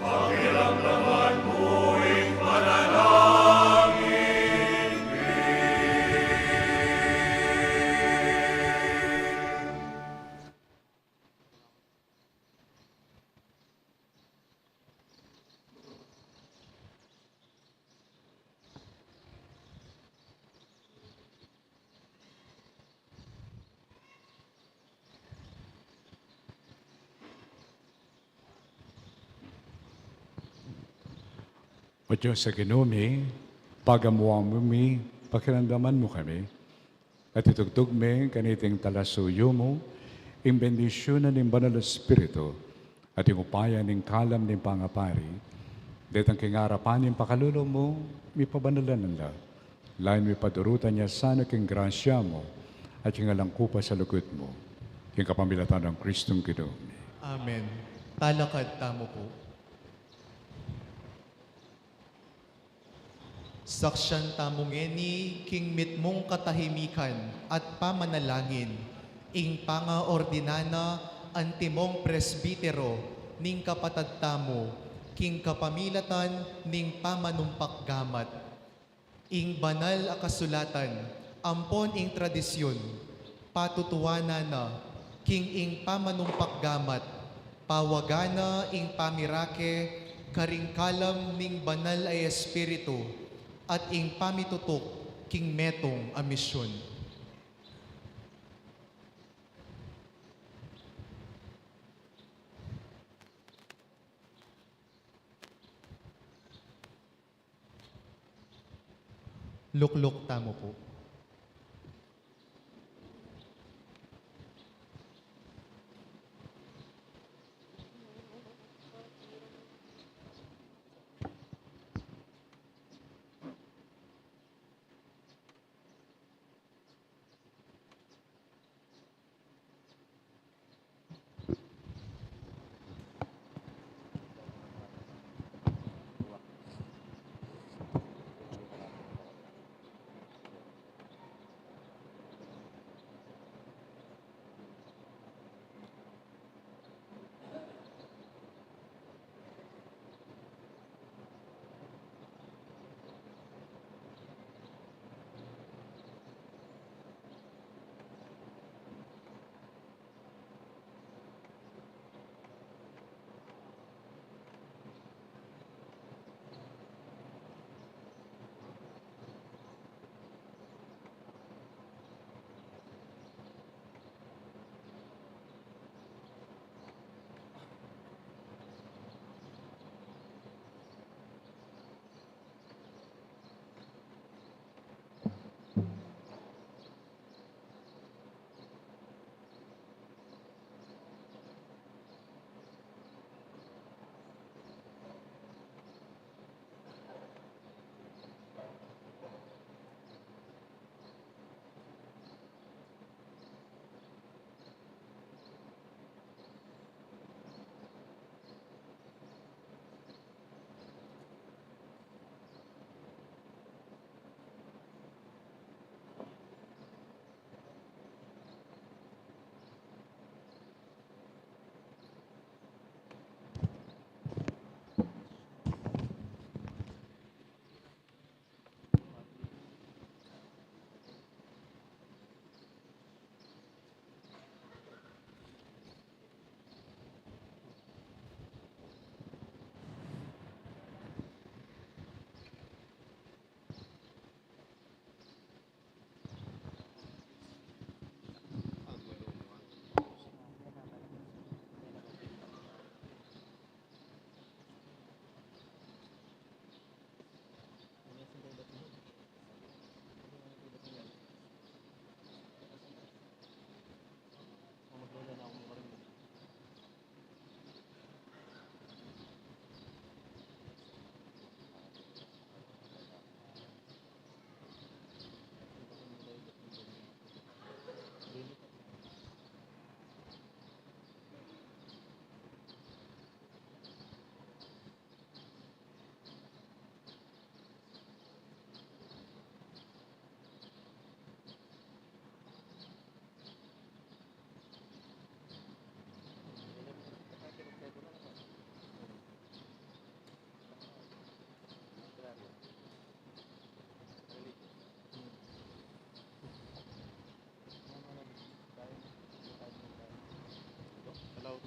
pakiramdaman mu ing panalangin mi. O Dios a Ginu mi, pagamuan mu mi, pakiramdaman mu kami, at itugtug mi kaniting talasuyu mu, ing bendisyunan ning Banal a Espiritu, at ing upaya ning kalam ning pangapari, detang king arapan ning pakalulu mu, mipabanalan na la. Lalu mipadurutan na la sana king grasya mu, at king alang kupas a lugud mu, king kapamilatan nang Kristong Ginu mi. Amen. Talakad tamu pu. Saksian tamu ngeni king mitmung katahimikan at pamanalangin, ing pangaordina na antimong presbitero ning kapatad tamu, king kapamilatan ning pamanumpak gamat. Ing banal a kasulatan, ampon ing tradisyun, patutuanan na, king ing pamanumpak gamat, pawagan na ing pamirake, karing kalam ning Banal a Espiritu, at ing pamitutuk, king metung a misyun. Lukluk tamu pu.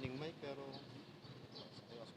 Ning mic, pero sa kayo, mas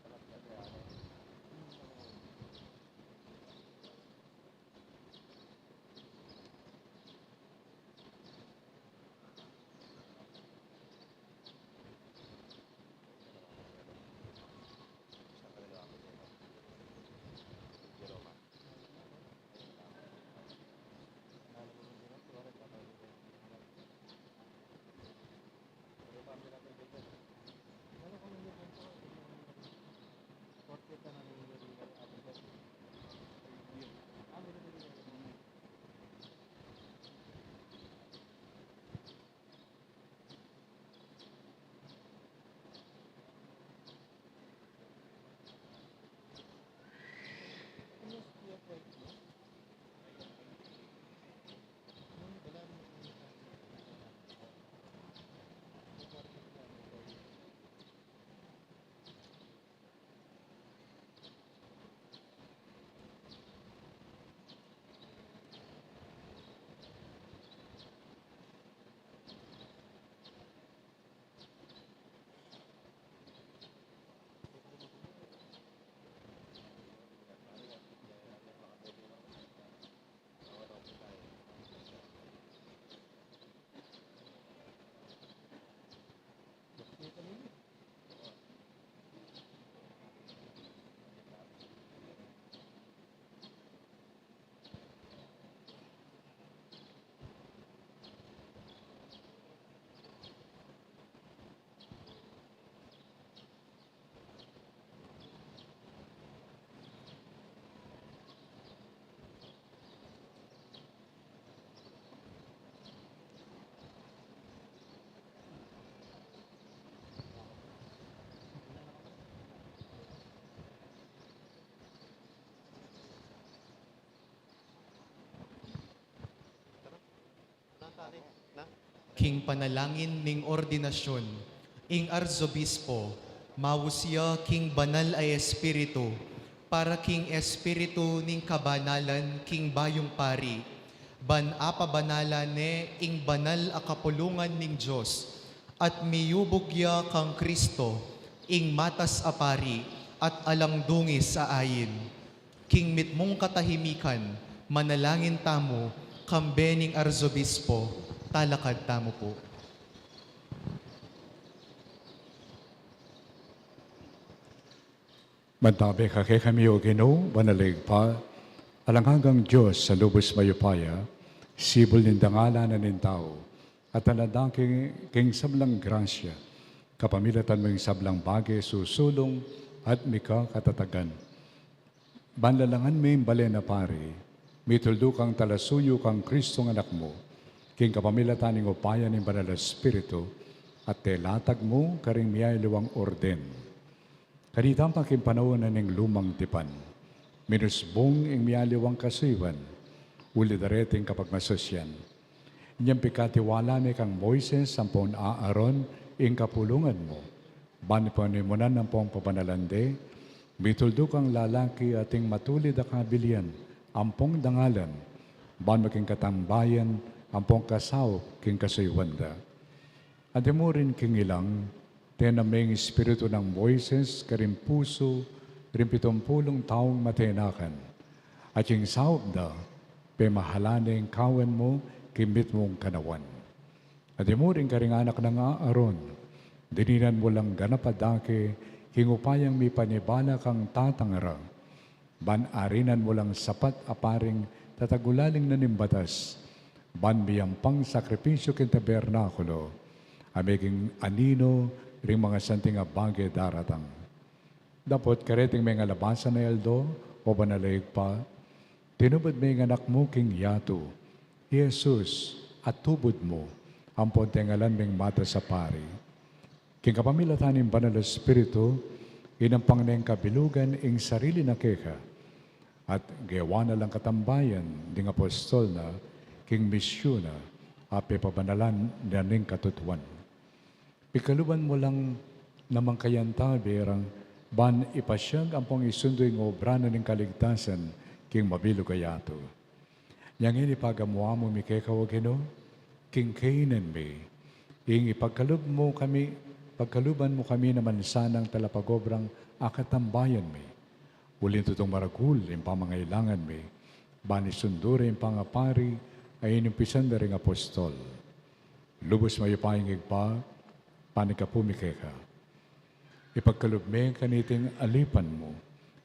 malapit yan. King panalangin ning ordinasyun, ing Arzobispo, maus ya king Banal a Espiritu, para king espiritu ning kabanalan king bayung pari, ban apabanalan ne ing banal a kapulungan ning Dios, at miyubug ya kang Kristo, ing matas a pari, at alang dungis a ain. King mitmung katahimikan, manalangin tamu, kambe ning Arzobispo, talakad tamu pu. Mantabe ka kekami, O Ginu, banal a Ibpa, alang anggang Dios a lubus mayupaya, sibul ning dangalan na ning tau, at alang angga king, king sablang grasya, kapamilatan mu ing sablang bage susulung at mikakatatagan. Ban lalangan me ing balen a pari, mituldu kang talasuyu kang Kristong Anak mu, king kapamilatan ning upaya ning Banal a Espiritu, at telatag mu karing miyaliwang orden. Kanita pa king panaun na ning lumang tipan, minusbung ing miyaliwang kasuyuan, uli dareting kapagmasusyan. Inyang pikatiwala ne kang Moises ampon Aaron ing kapulungan mu, ban panimunan ampon pabanalan de, Mituldu kang lalaki ating matulid a kabilian ampong dangalan, ban maging katambayan ampong kasaup king kasuyuan da. Anti mu rin king ilang, tena me ing espiritu nang Moises karing pusu ring pitumpulung taung matenakan, at ing saup da pemahalan ne ing kawan mu king mitmung kanawan. Anti mu rin karing anak nang Aaron, dininan mu lang ganap a dake king upayang mipanibala kang tatang ra, ban arinan mu lang sapat a paring tatagulaling na ning batas, ban miyampang sakripisyu king tabernakulo, a meging anino ring mangasanting a bage daratang. Dapot kareting mengalabasan a aldo, o banal a Ibpa, tinubud me ing anak mu king yatu, i Jesus, a tubud mu, ampon tengalan meng matas a pari. King kapamilatan ning Banal a Espiritu, inampang neng kabilugan ing sarili na keka, at gewa na lang katambayan ding apostol na king misyun na, a pepabanalan na ning katutuan. Pikaluban mu lang naman kayang tabe rang ban ipasyag ampong isundu ing obra na ning kaligtasan king mabilug a yatu. Inya ngeni pagamu-amu mi keka, o Ginu, king kainan mi, ing ipagkalub mu kami, pagkaluban mu kami naman sanang talapagobrang akatambayan mi. Uling tutung maragul ing pamangailangan mi, ban isundu re ing pangapari a inumpisan da ring apostol. Lubus mayupayang Ibpa, panyawad mi keka. Ipagkalub me kaniting alipan mu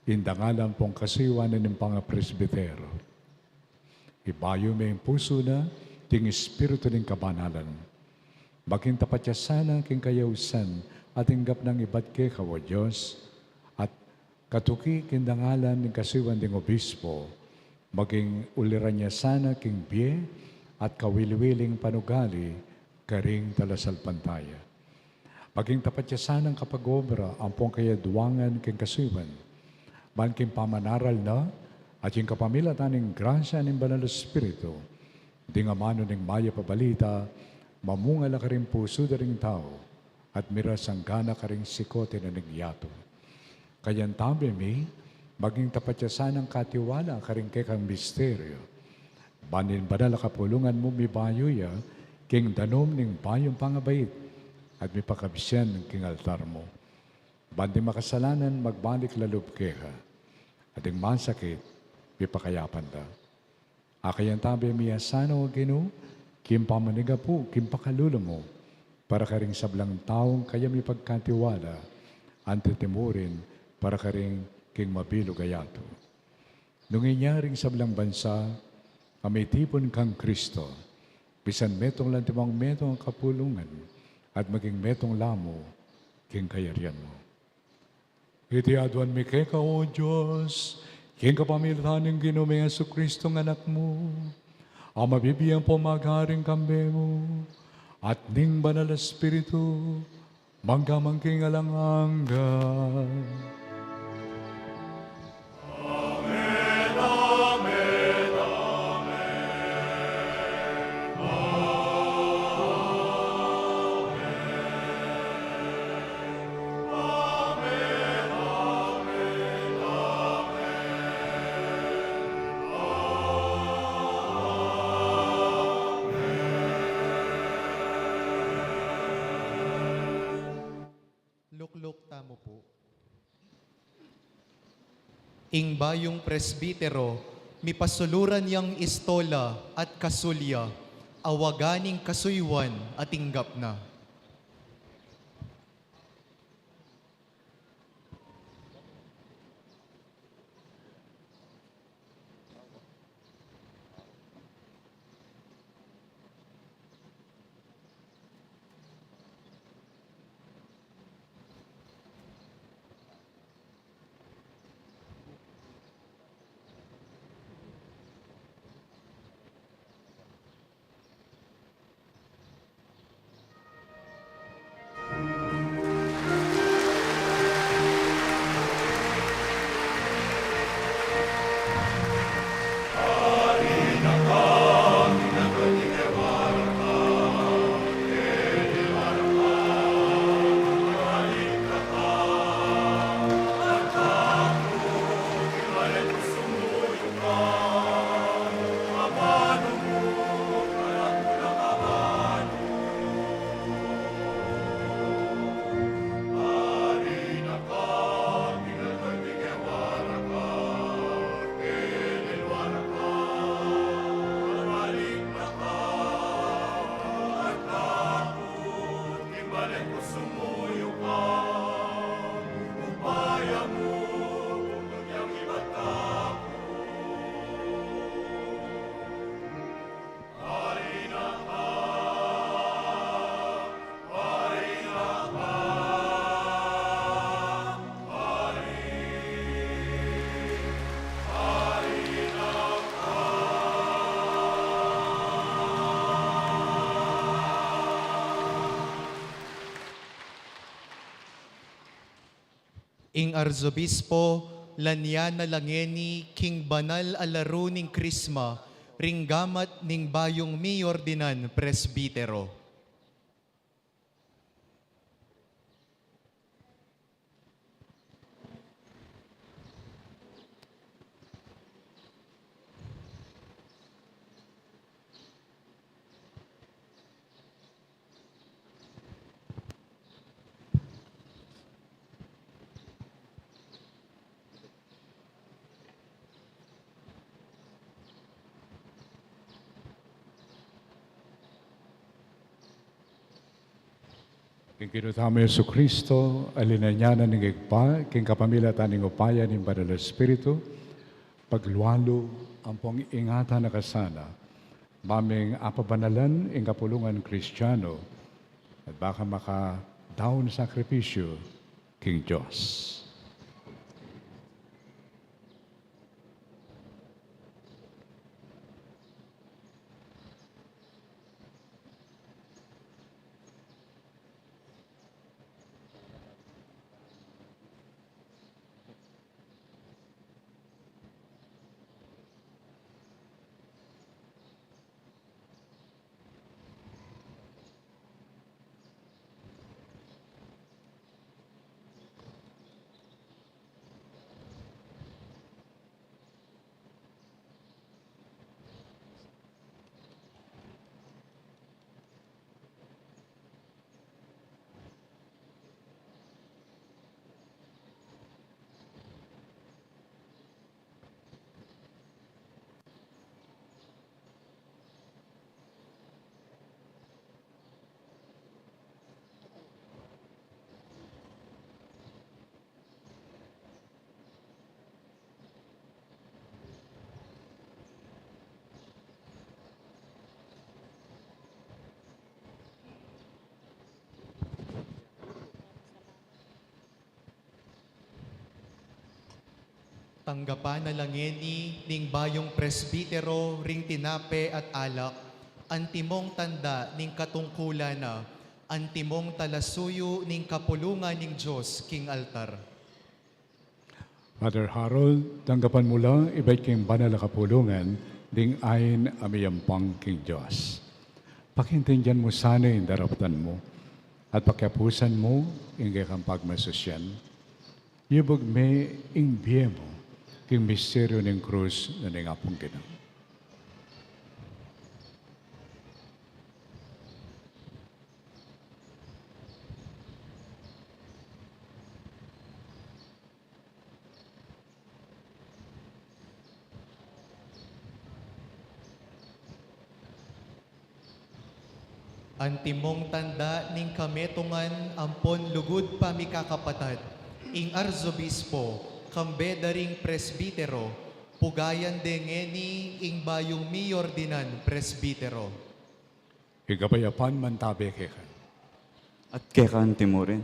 ing dangalan pong kasuyuan ning pangapresbitero. Ibayu me ing pusu na king espiritu ning kabanalan. Maging tapat ya sana king kayausan a tinggap nang ibat keka, o Dios, at katuki king dangalan ning kasuyuan ding obispo, maging uliran ya sana king bie at kawili-wiling panugali karing talasalpantaya. Maging tapat ya sanang kapag-obra ampong kayadwangan king kasuyuan, ban king pamanaral na at king kapamilatan ning grasya ning Banal a Espiritu, ding amanu ning mayap a balita mamunga la karing pusu da ring tau, at mirasangana karing sikote na ning yatu. Kayantabe mi, maging tapat ya sanang katiwala karing kekang misteryu, ban ing banal a kapulungan mu mibayu ya king danum ning bayung pangabait, at mipakabsian king altar mu. Ban ding makasalanan magbalik la lub keka, at ding masakit mipakayapan da. Akayantabe mi ya sana, o Ginu, king pamanigapu king pakalulu mu, para karing sablang taung kaya mipagkatiwala, anti mu rin para karing king mabilug a yatu. Nung inya ring sablang bansa a mitipun kang Kristo, misan metung la antimong metung a kapulungan, at maging metung la mu king kayarian mu. Iti aduan mi keka, o Dios, king kapamilatan ning Ginu ming Jesucristo a Anak mu, a mabibie ampong magari kambe mu, at ning Banal a Espiritu, mangga man king alang angga. Lukluk tamu pu. Ing bayung presbitero, mipasuluran yang istola at kasul ya, a waga ning kasuyuan a tinggap na. Ing Arzobispo, lanian na la ngeni king banal a laru ning Krisma, ring gamat ning bayung miordinan presbitero. King Ginu tamu Jesucristo, a linanyanan ning Ibpa, king kapamilatan ning upaya ning Banal a Espiritu, paglualu ampong ingatan na ka sana, maming apabanalan ing kapulungan Kristiano, at baka makadaun sakripisyu king Dios. Tanggapan na la ngeni ning bayung presbitero ring tinape at alak, antimong tanda ning katungkulan na, antimong talasuyu ning kapulungan ning Dios king altar. Father Harold, tanggapan mu la ibat king banal a kapulungan ding ain a miyampang king Dios. Pakintindian mu sana ing daraptan mu, at pakiapusan mu ing kekang pagmasusyan. Yubug me ing bie mu king misteryu ning krus na ning Apung Ginu. Antimong tanda ning kametungan ampon lugud pamikakapatad, ing Arzobispo, kambe da ring presbitero, pugayan de ngeni ing bayung miordinan presbitero. Ing kapayapan mantabe keka. At keka antimurin.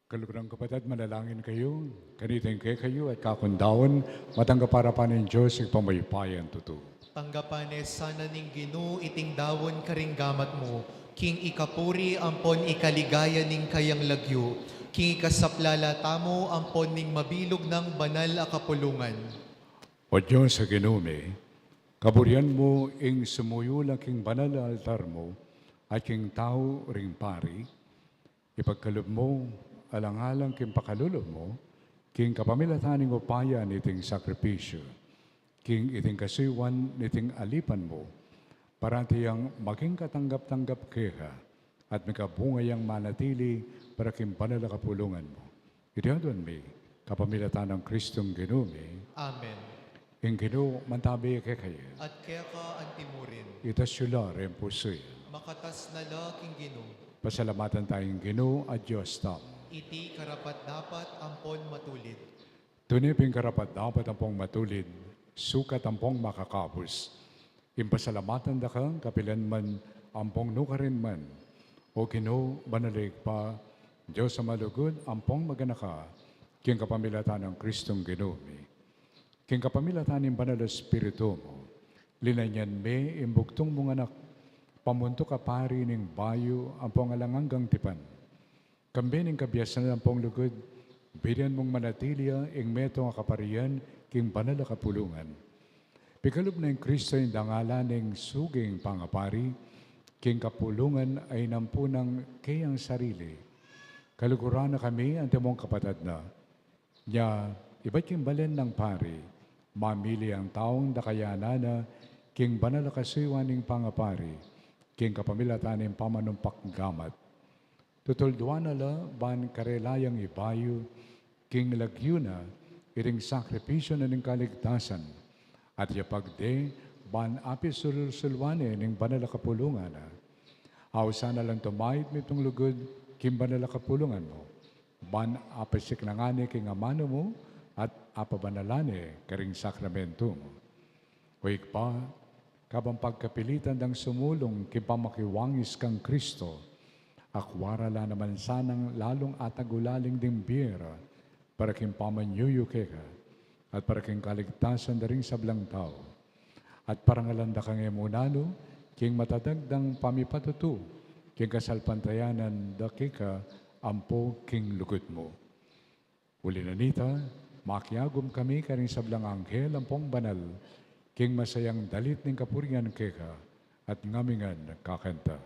Kaluguran kung kapatad, manalangin kayu, kanita ing kekayu at kakundaun, matanggap para pa ning Dios ing pamayupayang tutu. Tanggapan ne sana ning Ginu iting daun karing gamat mu, king ikapuri ampon ikaligaya ning kayang lagyu, king ikasaplala tamu ampon ning mabilug nang banal a kapulungan. O Dios a Ginu mi, kaburian mu ing sumuyu la king banal a altar mu, at king tau ring pari, ipagkalub mu, alang-alang king pakalulu mu, king kapamilatan ning upaya niting sakripisyu, king iting kasuyuan niting alipan mu, parati yang maging katanggap-tanggap keka, at mikabunga yang manatili para king banal a kapulungan mu. Iti aduan mi, kapamilatan nang Kristong Ginu mi. Amen. Ing Ginu mantabi kekayu. At keka antimurin. Itas yu la ring pusu yu. Makatas na la king Ginu. Pasalamatan taya ing Ginu a Dios tamu. Iti karapat-dapat ampon matulid. Tune pin karapat-dapat ampong matulid, sukat ampong makakabus, ing pasalamatan da ka kapilan man ampong nukarin man, O Ginu, banal a Ibpa, Dios a malugud ampong maganaka, king kapamilatan nang Kristong Ginu mi. King kapamilatan ning Banal a Espiritu mu, linanyan me ing bugtung mung Anak, pamuntuk a pari ning bayu ampong alang anggang tipan. Kambe ning kabiasnan ampong lugud, binian mung manatili ya ing metung a kaparian king banal a kapulungan. Pikalub na ning Kristo ing dangalan ning suging pangapari, king kapulungan a inampu nang keyang sarili. Kaluguran na kami antimong kapatad na. Nya, ibat king balen nang pari, mamili yang taung dakayanan na king banal a kasuyuan ning pangapari, king kapamilatan ning pamanumpak gamat. Tutulduan na la ban karela yang ibayu, king lagyu na, iting sakripisyu na ning kaligtasan, at yapag de ban apisulsuluan ne ning banal a kapulungan na. Ausan na lang tumaid mitung lugud king banal a kapulungan mu, ban apasiknangan ne king amanu mu, at apabanalan ne karing sakramentu mu. O Ibpa, kabang pagkapilitan dang sumulung king pamakiwangis kang Kristo, akua ra la naman sanang lalung atagulaling ding bie ra, para king pamanyuyu keka, at para king kaligtasan da ring sablang tau. At parangalan da kang e mu nanu, king matatag dang pamipatutu, king kasalpantayanan da keka ampo king lugud mu. Uli na nita, makiagum kami karing sablang anghel ampong banal, king masayang dalit ning kapurian keka, at ngamingan kakanta.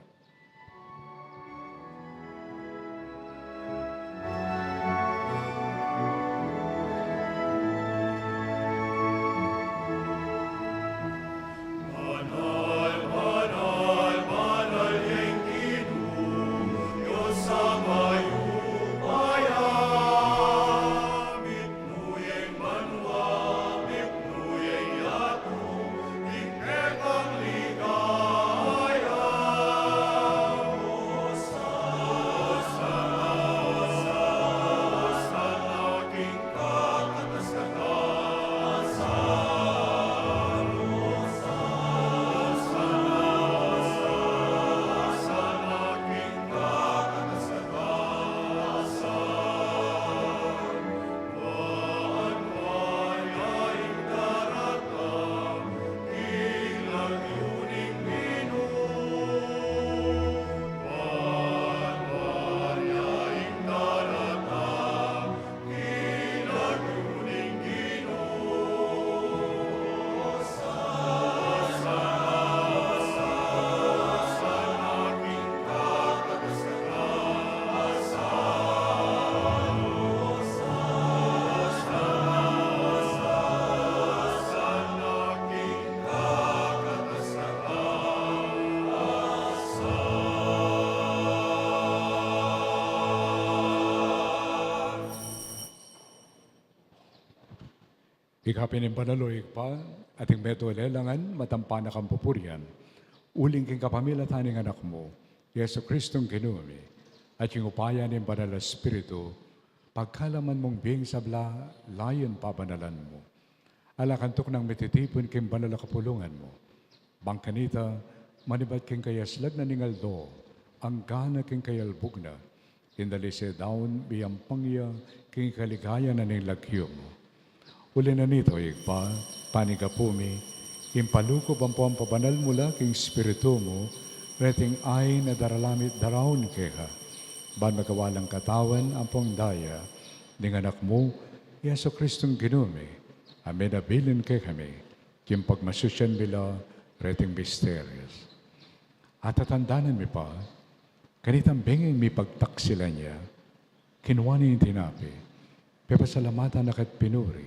Ika pin ing banal, o Ibpa, at ing metung a lelangan, matampa na kang pupurian, uling king kapamilatan ning Anak mu, Jesucristong Ginu mi, at king upaya ning Banal a Espiritu, pagkalaman mung bie ing sabla, layun pabanalan mu. Ala kang tuknang mititipun king banal a kapulungan mu. Bang kanita, manibat king kayaslag na ning aldo, anggana king kayalbug na, ing dalise daun miyampang ya king kaligayan na ning lagyu mu. Uli na nito, Ibpa, panigapu mi, ing palukuban pu ampong pabanal mu la king Espiritu mu, reting ain a daralan mi at daraun keka, ban magawa lang katawan ampong daya ning Anak mu, Jesu Kristong Ginu mi, a menabilin kekami, king pagmasusyan mi la reting misterios. At tatandanan mi pa, kanitang bengi mipagtaksilan ya, kinua ne ing tinape, pepasalamatan na ka't pinuri,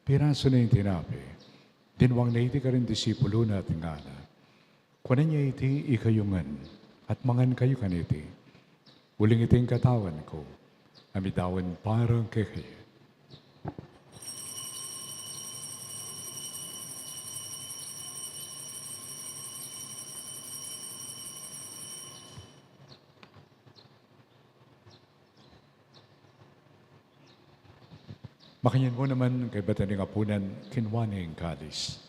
pirasu ne ing tinape, dinwang ne iti karing disipulu na at ngana: Kunan ye iti ikayu ngan, at mangan kayu kaniti. Uling iti ing katawan ku, a midaun para kekayu. Makanyan mu naman, kaybat da ning apunan, kinua ne ing kalis.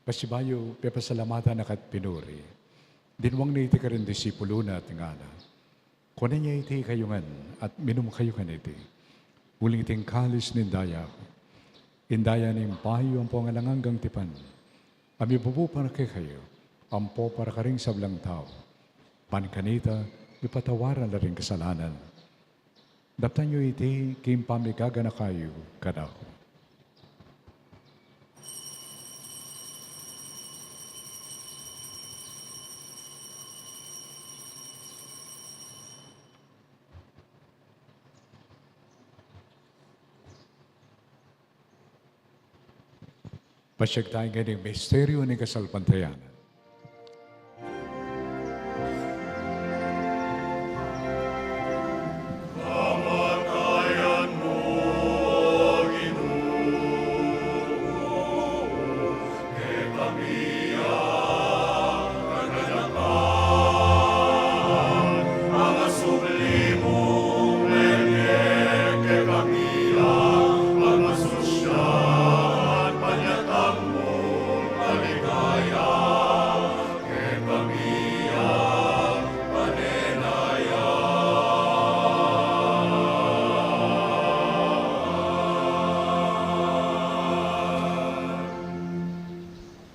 Pasibayu, pepasalamatan na ka't pinuri, dinwang ne iti karing disipulu na at ngana: Kunan ye iti ikayu ngan, at minum kayu kaniti. Uling iti ing kalis ning daya ku, ing daya ning bayu ampong alang anggang tipan, a mibubu para kekayu, ampo para karing sablang tau, ban kanita mipatawaran la ring kasalanan. Daptan yu iti king pamigaganaka yu kanaku. Pasiag tamu ngening misteryu ning kasalpantayanan.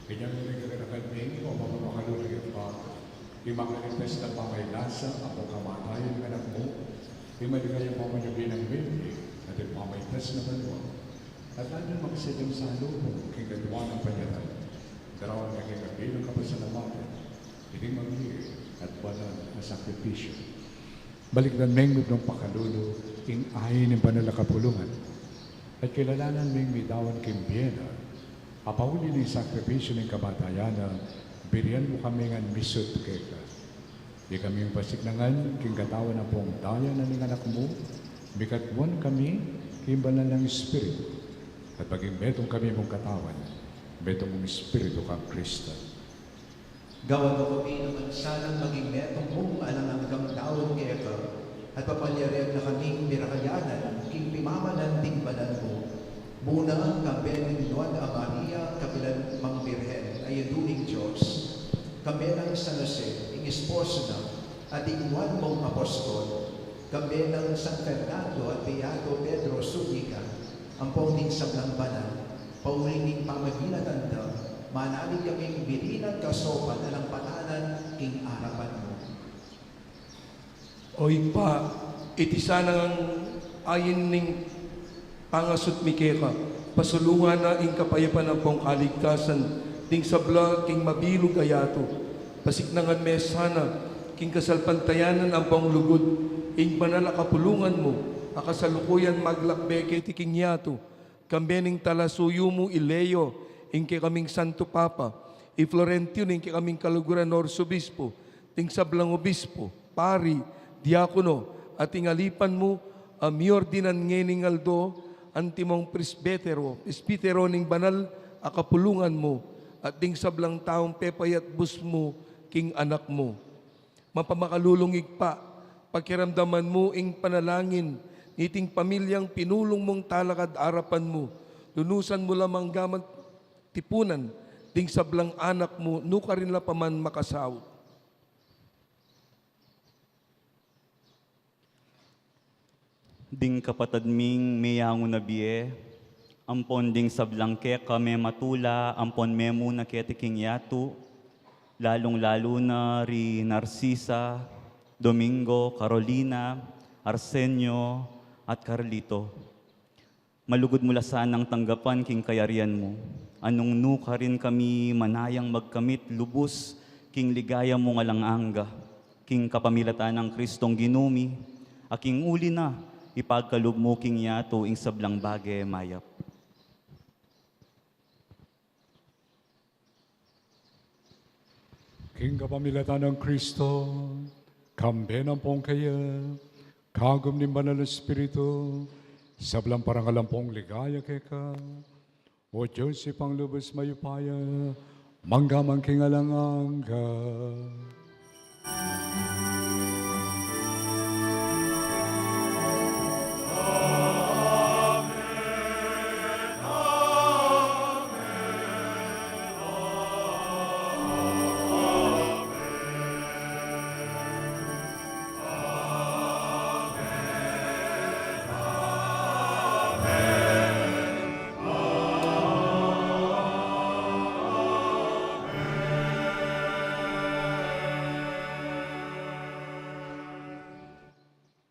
Kanyang nagkakarakan mi, o mapamakalulu yu pa, ing makaligtas na pamaylasa ampong kamatayan ning Anak mu, ing maligayang pamanyubling mebie, at ing pamaitas na banua. At lalo na makasadyang salubung king katawan at panyatang, daraun na kekami ing kapasalamatan, iting mabie at banal a sakripisyu. Balikdan meng mipnung pakalulu ing ain ning banal a kapulungan, at kilalanan meng midaun king bie na, a pauli ning sakripisyu ning kamatayan na, birian mu kami ngan misut keka. Ikaming pasiknangan king katawan ampong daya na ning Anak mu, mikatuan kami king banal nang Espiritu, at maging metung kami mung katawan, metung mung Espiritu kang Kristo. Gawan mu kami nang sanang maging metung mung alang anggang daun keka, at papalyarin na kaming mirakayanan king pimamanan ding banal mu. Muna, kambe ning Nuan a Maria, kapilan mang Birhen, a yatu ning Dios, kambe nang San Jose, ing esposo na, at ding nuan mung apostol, kambe nang San Fernando at Beato Pedro Zuniga, ampong ding sablang banal, pauli ning pamaginatan da, manalig kaming mirinan kasaupan alang patanan king arapan mu. O Ibpa, iti sanang ain ning pangasut mi keka, pasulungan na ing kapayapan ampong kaligtasan ding sabla king mabilug a yatu. Pasiknangan me sana king kasalpantayanan ampong lugud ing banal a kapulungan mu, a kasalukuyan maglakbe keti king yatu, kambe ning talasuyu mu i Leo, ing kekaming Santo Papa, i Florentino, ing kekaming kaluguran a Arsobispo, ding sablang obispo, pari, diakono, at ing alipan mu, a miordinan ngening aldo, antimong presbitero, presbitero ning banal a kapulungan mu, at ding sablang taung pepayatbus mu king Anak mu. Mapamakalulung Ibpa, pakiramdaman mu ing panalangin niting pamilyang pinulung mung talakad arapan mu, Lunusan mu la mang gamat tipunan ding sablang anak mu, nukarin la pa man makasaut. Ding kapatad ming meyangu na bie, ampon ding sablang keka mematula ampon memuna keti king yatu, lalung-lalu na ri Narcisa, Domingo, Carolina, Arsenio, at Carlito. Malugud mu la sanang tanggapan king kayarian mu, a nung nukarin kami manayang magkamit lubus king ligaya mung alang angga, king kapamilatan nang Kristong Ginu mi, a king uli na ipagkalub mu king yatu ing sablang bage mayap. King kapamilatan nang Kristo, kambe na ampong kaya, kagum ning Banal a Espiritu, sablang parangal ampong ligaya keka, O Dios, Ibpang lubus mayupaya, mangga man king alang angga.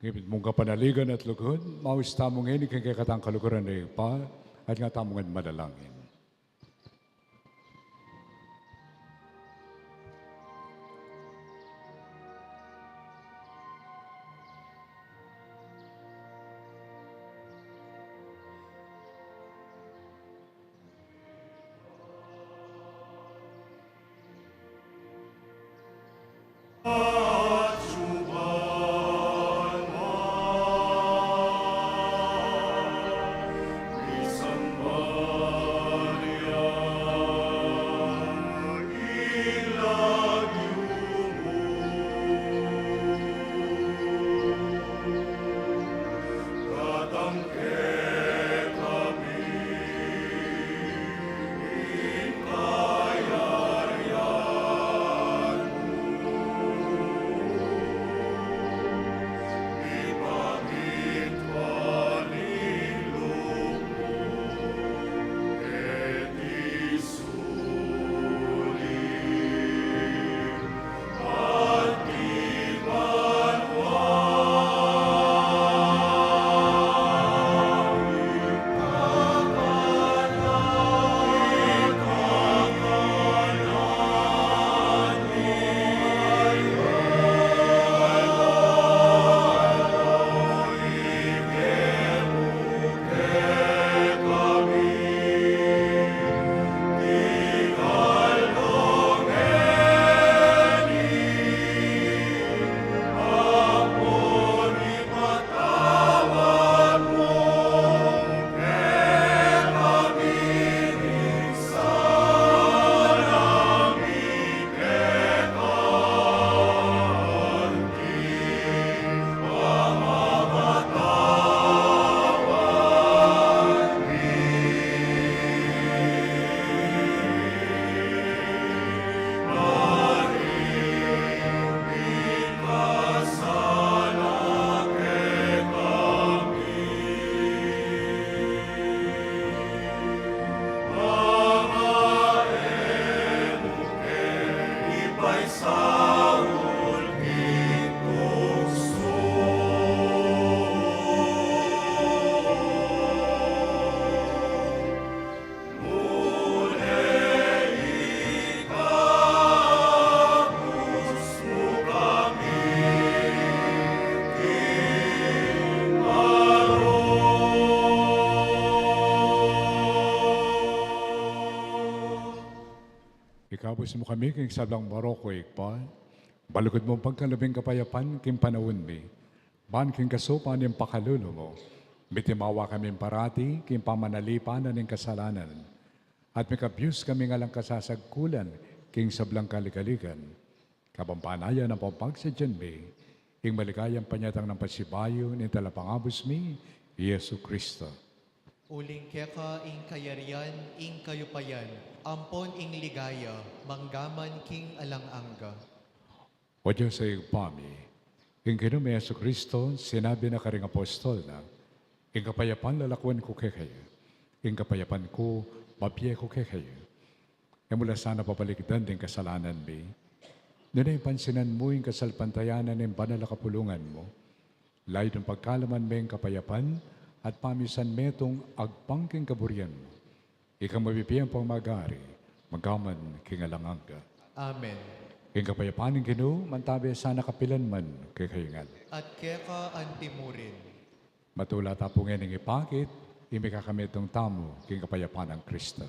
Ngipin mung kapanaligan at lugud, maus tamu ngeni king kekatang kaluguran ning Ibpa, at nga tamu ngan manalangin. Ikabus mu kami king sablang marok, O Ibpa, balugud mung pagkalub ing kapayapan king panaun mi. Ban king kasupan ning pakalulu mu, mitimawa kaming parati king pamanalipan na ning kasalanan, at mikabus kami ngan lang kasasagkulan king sablang kaligaligan. Kabang panayan ampong pagsadyan mi ing maligayang panyatang nang pasibayu ning Talapangabus mi, Jesucristo. Uling keka ing kayarian, ing kayupayan, ampon ing ligaya, mangga man king alang angga. O Dios a Ibpa mi, ing Ginu ming Jesucristo, sinabi na karing apostol na, "Ing kapayapan lalakwan ku kekayu, ing kapayapan ku bibie ku kekayu." E mu la sana pabalikdan ding kasalanan mi, nune pansinan mu ing kasalpantayanan ning banal a kapulungan mu, layun pagkalaman me ing kapayapan at pamisan metung agpang king kaburian mu. Ika mabibie ampong mag-ari, mangga man king alang angga. Amen. Ing kapayapan ning Ginu, mantabe sana kapilan man kekayu ngan. At keka anti mu rin. Matula ta pu ngening ipakit ing mikakametung tamu king kapayapan nang Kristo.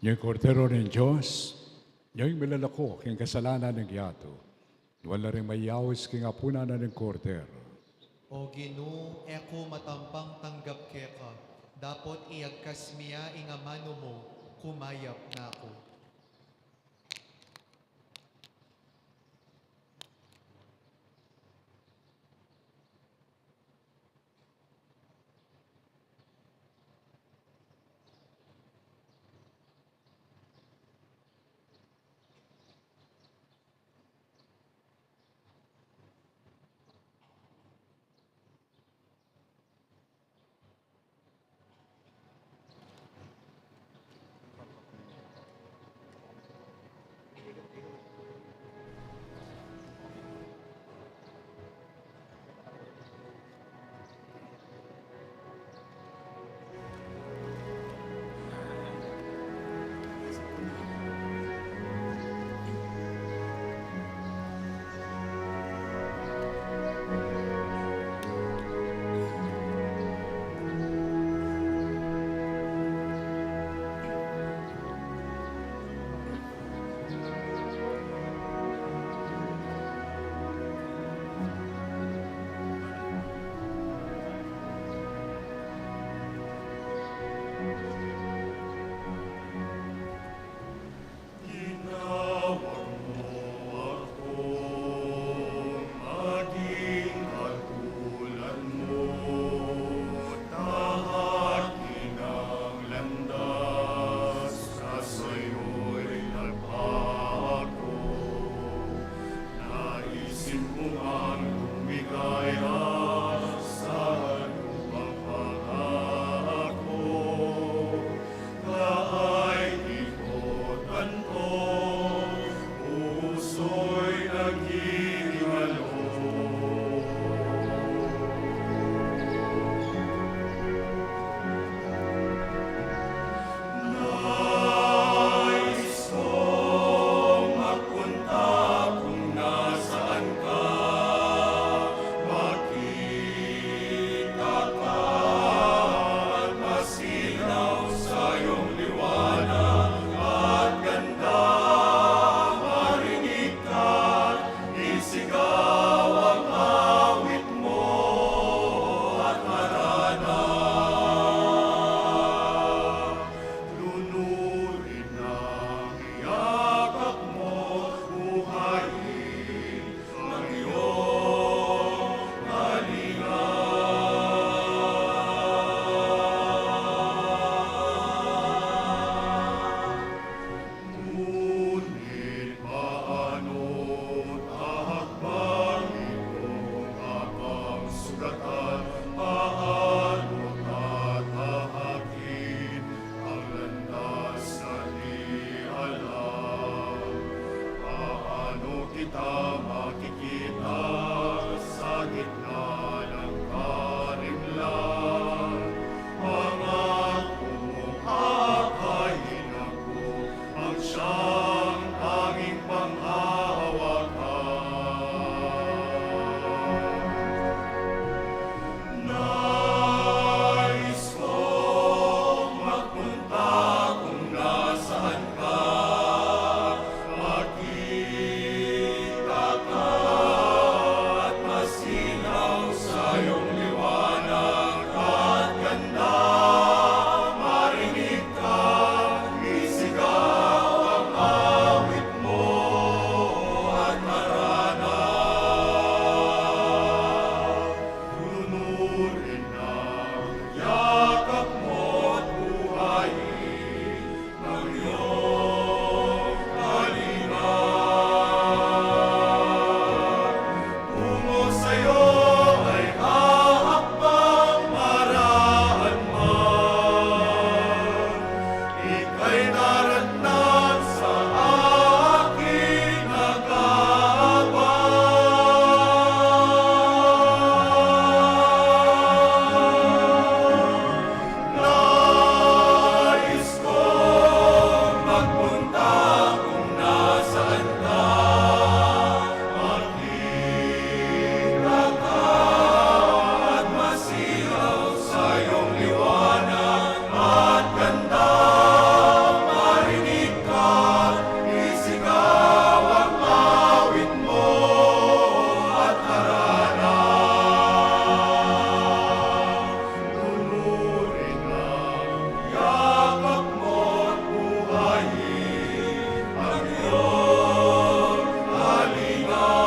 Ing Kordero ning Dios, ing milalako king kasalanan ning yatu. Nuan la ring mayaus king apunan na ning Kordero. O Ginu, e ku matampang tanggap keka, dapot iyagkas mi ya ing amanu mu, kumayap na ku. Sa gitna ng karimlan, pangako mong kakahinang ko ang siyang tanging panghahawakan. Nais kong magpunta kung nasaan ka, makita ka at masinaw sa iyong liwanag at ganda, marinig ka, isigaw ang awit mo at marana. Lunurin ang yakap mo't buhayin ang iyong kalinga. Tungo sa'yo ay hahakbang maraan man. Ika'y daratnan sa aking nag-aabang. Nais kong magpunta kung nasaan ka. Makita ka at masilaw sa iyong liwanag at ganda, marinig ka, isigaw ang awit mo at harana. Lunurin ang yakap mo't buhayin ang iyong kalinga.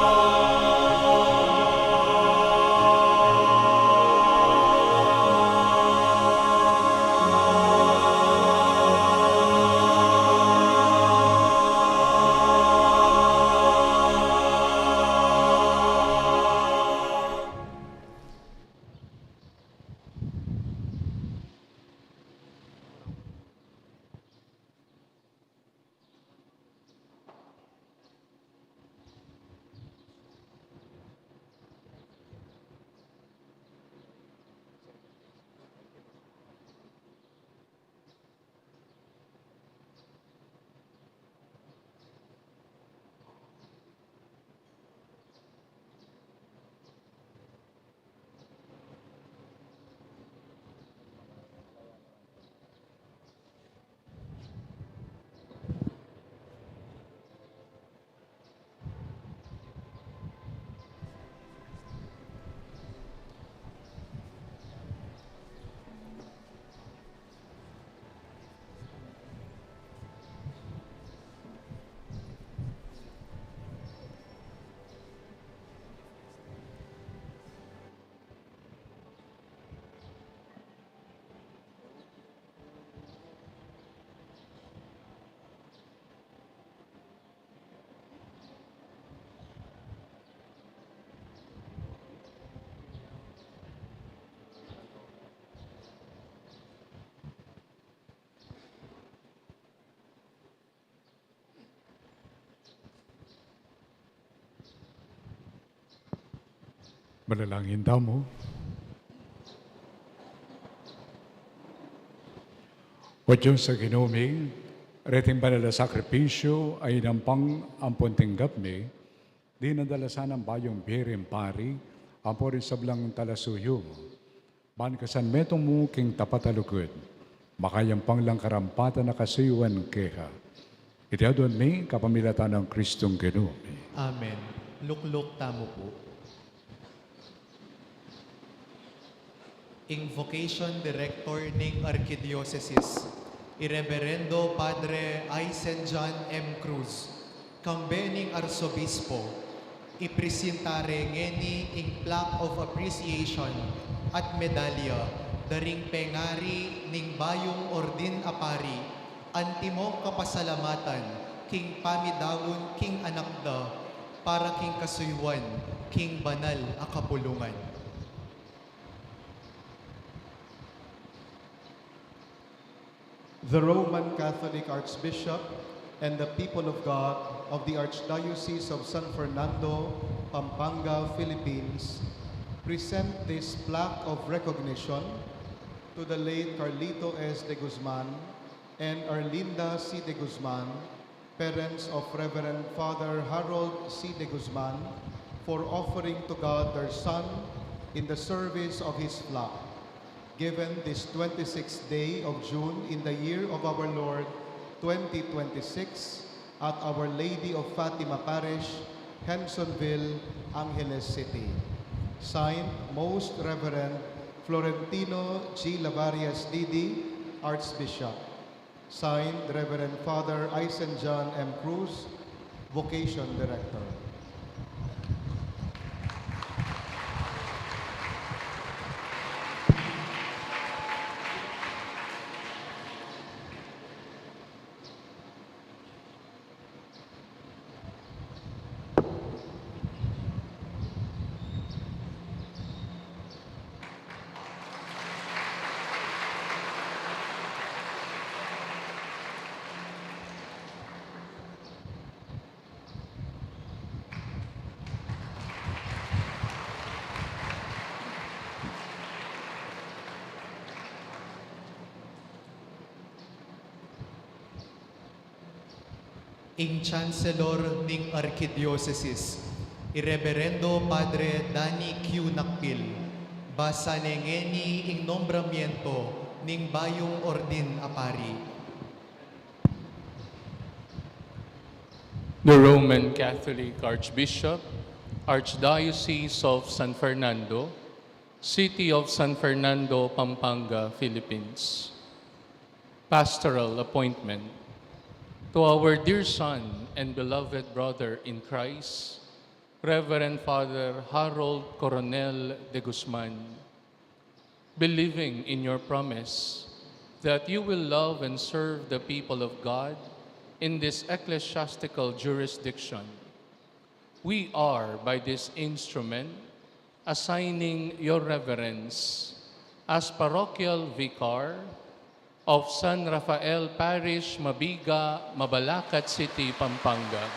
Manalangin tamu. O Dios a Ginu mi, reting banal a sakripisyu a inampang ampon tinggap mi, dinan da la sana ing bayung bie ring pari, ampo ring sablang talasuyu mu. Ban kasan metung mu king tapat a lugud, makayampang lang karampatan a kasuyuan keka. Iti aduan mi kapamilatan nang Kristong Ginu mi. Amen. Lukluk tamu pu. Ing Vocation Director ning Arkidiosesis, i Reberendo Padre Aisen John M. Cruz, kambe ning Arsobispo, ipresinta re ngeni ing plaque of appreciation at medalya da ring pengari ning bayung ordin a pari, antimong kapasalamatan king pamidaun king anak da para king kasuyuan king banal a kapulungan. The Roman Catholic Archbishop and the people of God of the Archdiocese of San Fernando, Pampanga, Philippines, present this plaque of recognition to the late Carlito S. de Guzman and Arlinda C. de Guzman, parents of Reverend Father Harold C. de Guzman, for offering to God their son in the service of his flock. Given this twenty-sixth day of June in the year of our Lord twenty twenty-six, at Our Lady of Fatima Parish, Hensonville, Angeles City. Signed, Most Reverend Florentino G. Lavarias, D D, Archbishop. Signed, Reverend Father Eisen John M. Cruz, Vocation Director. Ing Chancellor ning Arkidiosesis, i Reberendo Padre Danny Q. Nakpil, basa ne ngeni ing nombramiento ning bayung ordin a pari. The Roman Catholic Archbishop, Archdiocese of San Fernando, City of San Fernando, Pampanga, Philippines. Pastoral appointment. To our dear son and beloved brother in Christ, Reverend Father Harold Coronel de Guzman, believing in your promise that you will love and serve the people of God in this ecclesiastical jurisdiction, we are, by this instrument, assigning your reverence as parochial vicar of San Rafael Parish, Mabiga, Mabalacat City, Pampanga.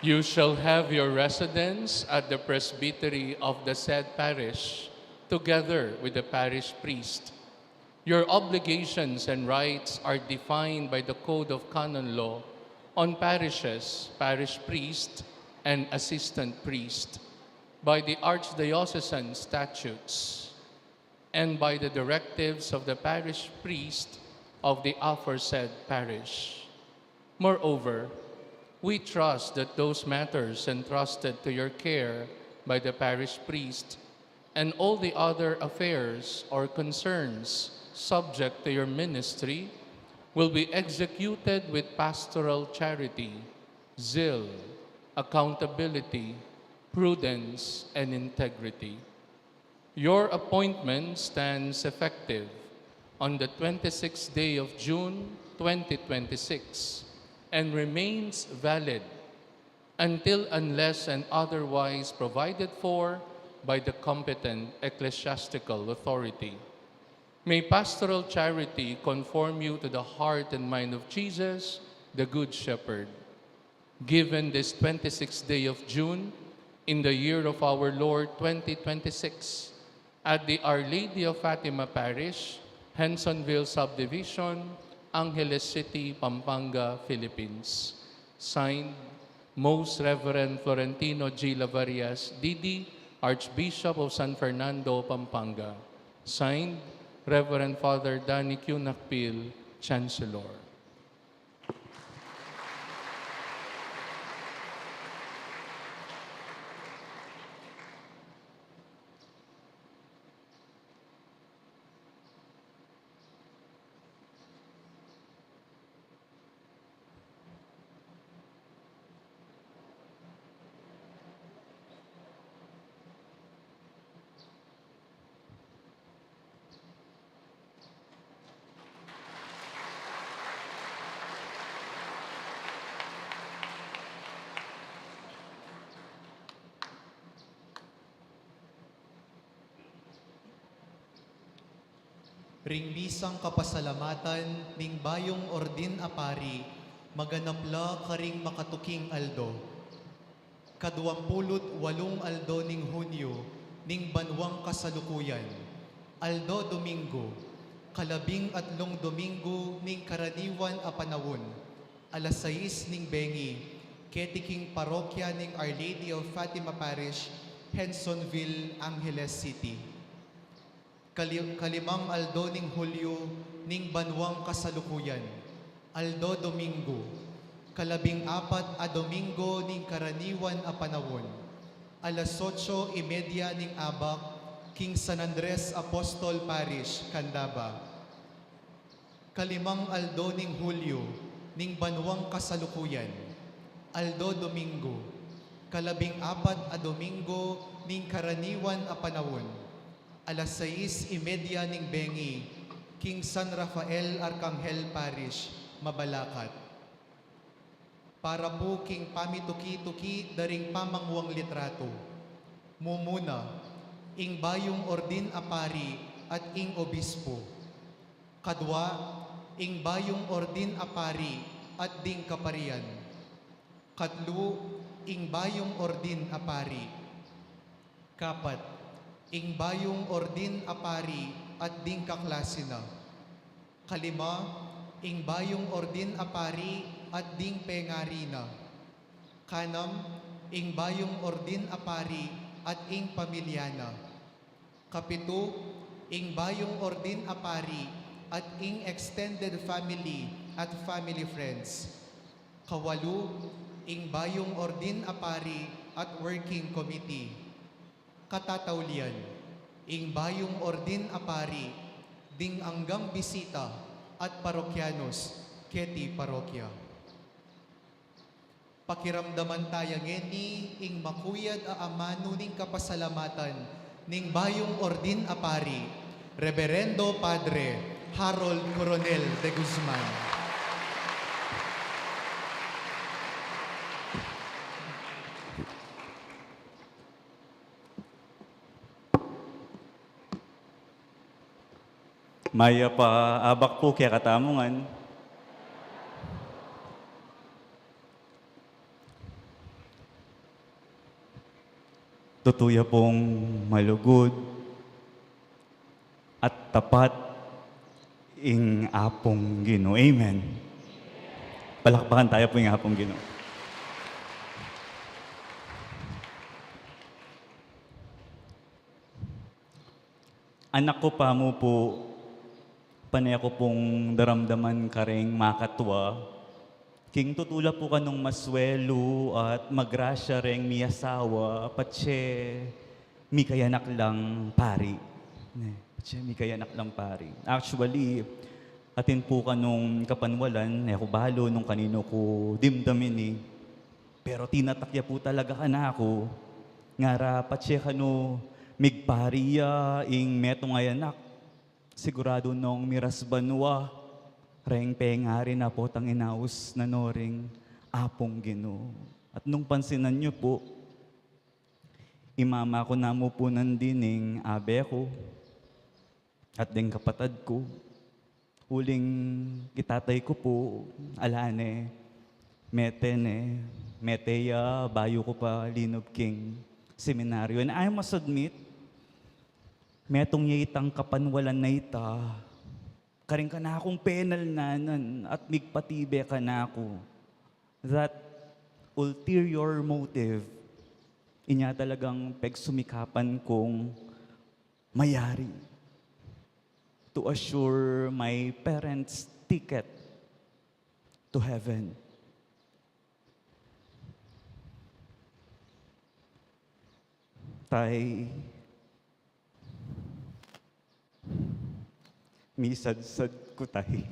You shall have your residence at the presbytery of the said parish, together with the parish priest. Your obligations and rights are defined by the Code of Canon Law on parishes, parish priest, and assistant priest, by the archdiocesan statutes, and by the directives of the parish priest of the aforesaid parish. Moreover, we trust that those matters entrusted to your care by the parish priest and all the other affairs or concerns subject to your ministry will be executed with pastoral charity, zeal, accountability, prudence, and integrity. Your appointment stands effective on the twenty-sixth day of June, twenty twenty-six, and remains valid until, unless and otherwise provided for by the competent ecclesiastical authority. May pastoral charity conform you to the heart and mind of Jesus, the Good Shepherd. Given this twenty-sixth day of June, in the year of our Lord twenty twenty-six, at the Our Lady of Fatima Parish, Hensonville Subdivision, Angeles City, Pampanga, Philippines. Signed, Most Reverend Florentino G. Lavarias, D D, Archbishop of San Fernando, Pampanga. Signed, Reverend Father Danny Q. Nakpil, Chancellor. Ring misang kapasalamatan ning bayung ordin a pari, maganap la karing makatuking aldo. Kaduampulu't walung aldo ning Hunyo ning banuang kasalukuyan, aldo Domingo, kalabing atlung Domingo ning karaniwan a panaun, alas sais ning bengi, keti king parokya ning Our Lady of Fatima Parish, Hensonville, Angeles City. Kali-, kalimang aldo ning Hulyo ning banuang kasalukuyan, aldo Domingo, kalabing apat a Domingo ning karaniwan a panaun, alas otso y media ning abak, king San Andres Apostol Parish, Candaba. Kalimang aldo ning Hulyo ning banuang kasalukuyan, aldo Domingo, kalabing apat a Domingo ning karaniwan a panaun, alas sais y media ning bengi, king San Rafael Arcangel Parish, Mabalacat. Para pu king pamituki-tuki da ring pamanguang litratu. Mumuna, ing bayung ordin a pari at ing obispo. Kadua, ing bayung ordin a pari at ding kaparian. Katlu, ing bayung ordin a pari. Kapat, ing bayung ordin a pari at ding kaklasi na. Kalima, ing bayung ordin a pari at ding pengari na. Kanam, ing bayung ordin a pari at ing pamilya na. Kapitu, ing bayung ordin a pari at ing extended family at family friends. Kawalu, ing bayung ordin a pari at working committee. Katataulian, ing bayung ordin a pari, ding anggang bisita at parokyanos keti parokya. Pakiramdaman taya ngeni ing makuyad a amanu ning kapasalamatan ning bayung ordin a pari, Reverendo Padre Harold Coronel de Guzman. Mayap a abak pu kekatamu ngan. Tutu ya pung malugud at tapat ing Apung Ginu. Amen. Palakpakan taya pu ing Apung Ginu. Anak ku, pamu pu, pane ku pung daramdaman karing makatua, king tutu la pu kanung maswelu at magrasya reng miyasawa, patse mikayanak lang pari. Ne, patse mikayanak lang pari. Actually, atin pu kanung kapanwalan, e ku balu nung kaninu ku dimdam ini. Pero tinatak ya pu talaga kanaku, ngara patse kanu migpari ya ing metung a anak, siguradu nong miras banua reng pengari na potang inaus na no ring Apung Ginu. At nung pansinan yu pu, i mama ku namu pu nandin ing abe ku at deng kapatad ku. Uling i tatay ku pu, ala ne, mete ne, mete ya bayu ku pa linub king seminaryo. And I must admit, metung ya itang kapanwalan a ita, karing kanakung penalnanan at migpatibe kanaku. That ulterior motive, inya talagang pegsumikapan kung mayari to assure my parents' ticket to heaven. Tay, misadsad ku, Tay.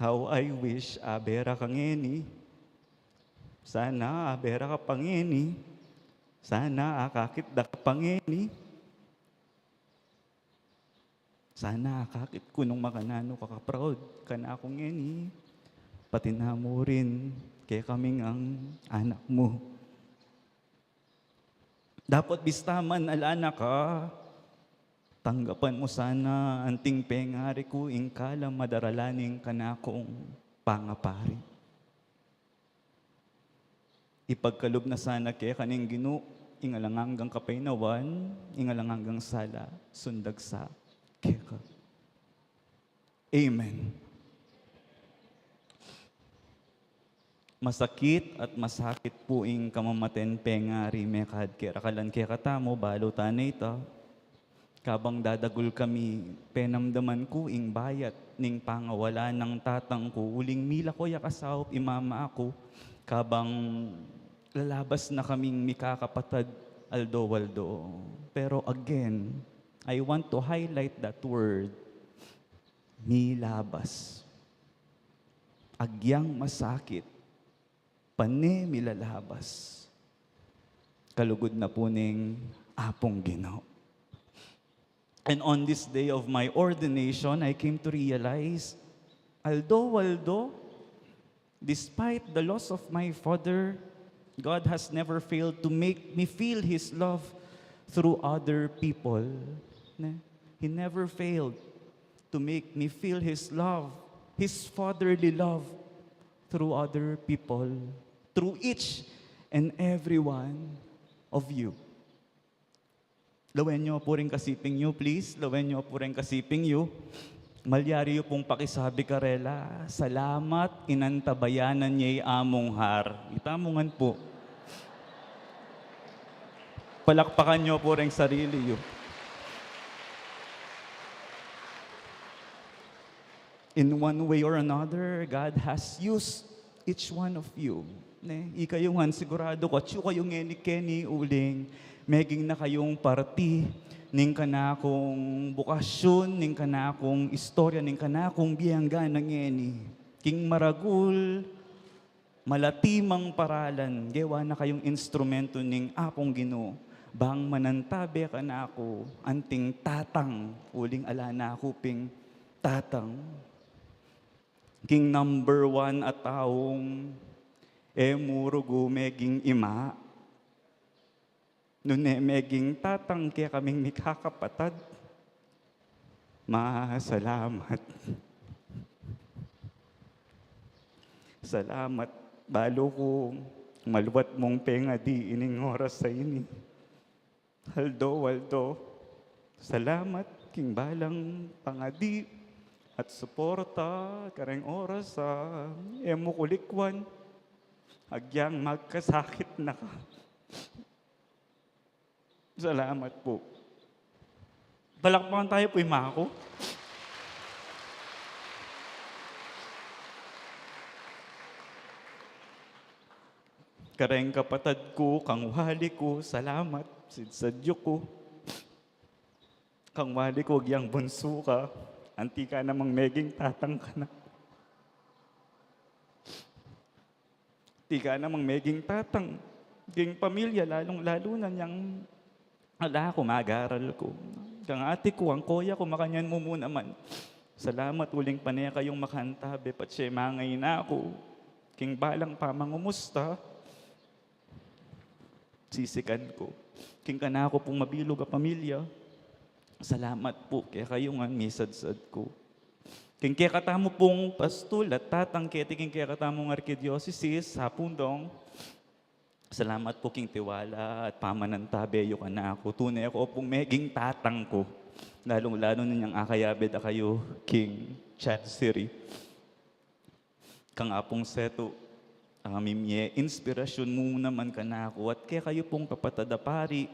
How I wish abe ra ka ngeni. Sana abe ra ka pa ngeni. Sana akakit da ka pa ngeni. Sana akakit ku nung makananu ka ka-proud kanaku ngeni, pati na mu rin kekaming anak mu. Dapot bista man ala na ka, Tanggapan mu sana anting pengari ku ing kalam a darala ning kanakung pangapari. Ipagkalub na sana keka ning Ginu ing alang anggang kapaynawan, ing alang anggang sala, sundag sa keka. Amen. Masakit at masakit pu ing kamamaten pengari mekad kerakalan kekatamu, balu ta ne ita. Kabang dadagul kami, penamdaman ku ing bayat ning pangawala nang tatang ku, uling mila ku ya kasaup i mama ku, kabang lalabas na kaming mikakapatad aldo-aldo. Pero again, I want to highlight that word, milabas. Agyang masakit, pane milalabas. Kalugud na pu ning Apung Ginu. And on this day of my ordination, I came to realize, aldo-aldo, despite the loss of my father, God has never failed to make me feel His love through other people. Ne? He never failed to make me feel His love, His fatherly love, through other people, through each and every one of you. Lawen yu pu ring kasiping yu, please. Lawen yu pu ring kasiping yu. Malyari yu pung pakisabi karela, "Salamat, inantabayanan ye i Among Har." Ita mu ngan pu. Palakpakan yu pu ring sarili yu. In one way or another, God has used each one of you. Ne? Ikayu ngan, siguradu ku, atyu kayu ngeni keni uling meging na kayung parti ning kanakung bukasyun, ning kanakung istorya, ning kanakung bie anggang ngeni. King maragul, malatimang paralan, gewa na kayung instrumentu ning Apung Ginu, bang manantabe kanaku anting tatang, uling ala na ku ping tatang. King number one a taung e mu rugu meging ima, nune meging tatang kekaming mikakapatad. Ma, salamat. Salamat. Balu ku maluat mung pengadi ining oras a ini. Aldo-aldo, salamat king balang pangadi at suporta kareng oras a e mu ku likwan. Agyang magkasakit na ka. Salamat pu. Palakpakan tayu pu i ma ku. Kareng kapatad ku, kang wali ku, salamat, sidsadyu ku. Kang wali ku, agyang bunsu ka, anti ka namang meging tatang kanaku. Anti ka namang meging tatang king pamilya, lalung-lalu na inyang ala ku, mag-aral ku. Kang ate ku, kang koya ku, makanyan mu mu naman. Salamat uling pane kayung makantabe, patse mangaina ku king balang pamangumusta. Sisikan ku. King kanaku pung mabilug a pamilya, salamat pu kekayu ngan misadsad ku. King kekatamu pung pastul at tatang keti king kekatamung arkidiosesis, Hapung Dong, salamat pu king tiwala at pamanantabe yu kanaku. Tune ku pung meging tatang ku. Lalung-lalu na inyang akayabe da kayu king Chancery. Kang Apung Setu, a mimie inspirasyun mu naman kanaku at kekayu pung kapatad a pari,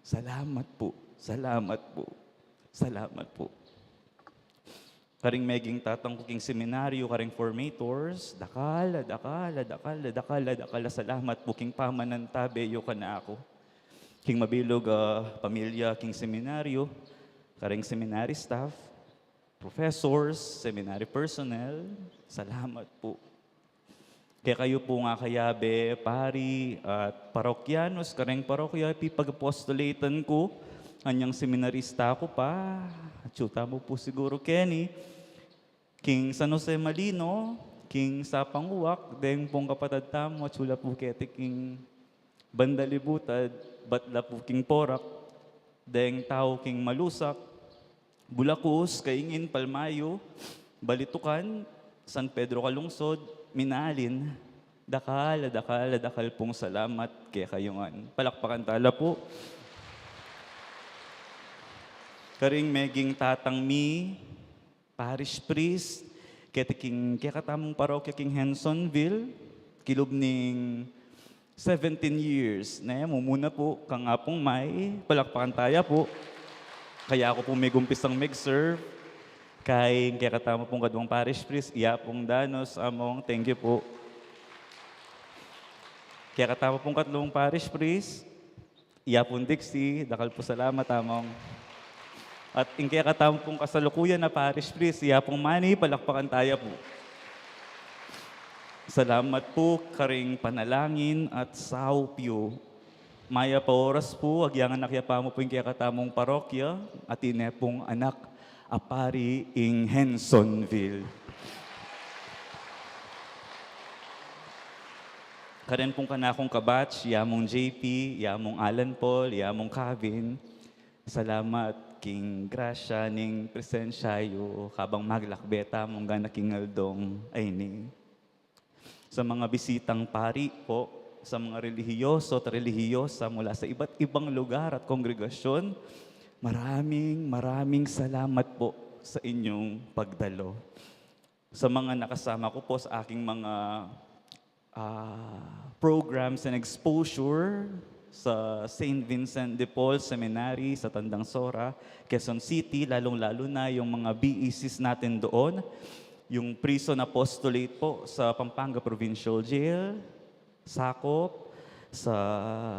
salamat pu, salamat pu, salamat pu. Karing meging tatang ku king seminaryu, karing formators, dakal a, dakal a, dakal a, dakal a, dakal a salamat pu king pamanantabe yu kanaku. King mabilug a pamilya king seminaryu, karing seminary staff, professors, seminary personnel, salamat pu. Kekayu pung akayabe, pari, at parokyanos, kareng parokya, pipag-apostolatan ku, anyang seminarista ku pa, atyu tamu pu siguru keni, king San Jose Malino, king Sapanguak, deng pung kapatad tamu, atyu la pu keti king banda libutad, bat la pu king Porac, deng tau king Malusac, Bulacus, Caingin, Palmayo, Balitucan, San Pedro Calungsod, Minalin, dakal, dakal, dakal pung salamat kekayu ngan. Palakpakan tala pu. Karing meging tatang mi, parish priest, keti king kekatamung parokya king Hensonville, kilub ning seventeen years, ne? Mumuna pu kang Apung May, palakpakan taya pu. Kaya ku pu megumpisang meg-serve. Keng kekatamu pung kadwang parish priest, i Apung Danos, Among, thank you pu. Kekatamu pung katlung parish priest, i Apung Dixie, dakal pu salamat, Among. At ing kekatamu pung kasalukuyan a parish priest, i Apung Manny, palakpakan taya pu. Salamat pu karing panalangin at saup yu. Mayap a oras pu, agyanganak ya pa mu pu ing kekatamung parokya, atin ne pung anak a pari ing Hensonville. Karen pung kanakung kabatch, i Among J P, i Among Alan Paul, i Among Kevin, salamat king grasya ning presensya yu kabang maglakbe tamung gana king aldong a ini. Sa mga bisitang pari pu, sa mga relihiyoso at relihiyosa mula sa iba't ibang lugar at kongregasyon, maraming, maraming salamat pu sa inyung pagdalo. Sa mga nakasama ku pu sa aking mga, ah, programs and exposure sa Saint Vincent de Paul Seminary sa Tandang Sora, Quezon City, lalong-lalo na yung mga B E Cs natin doon, yung Prison Apostolate pu sa Pampanga Provincial Jail, sakop sa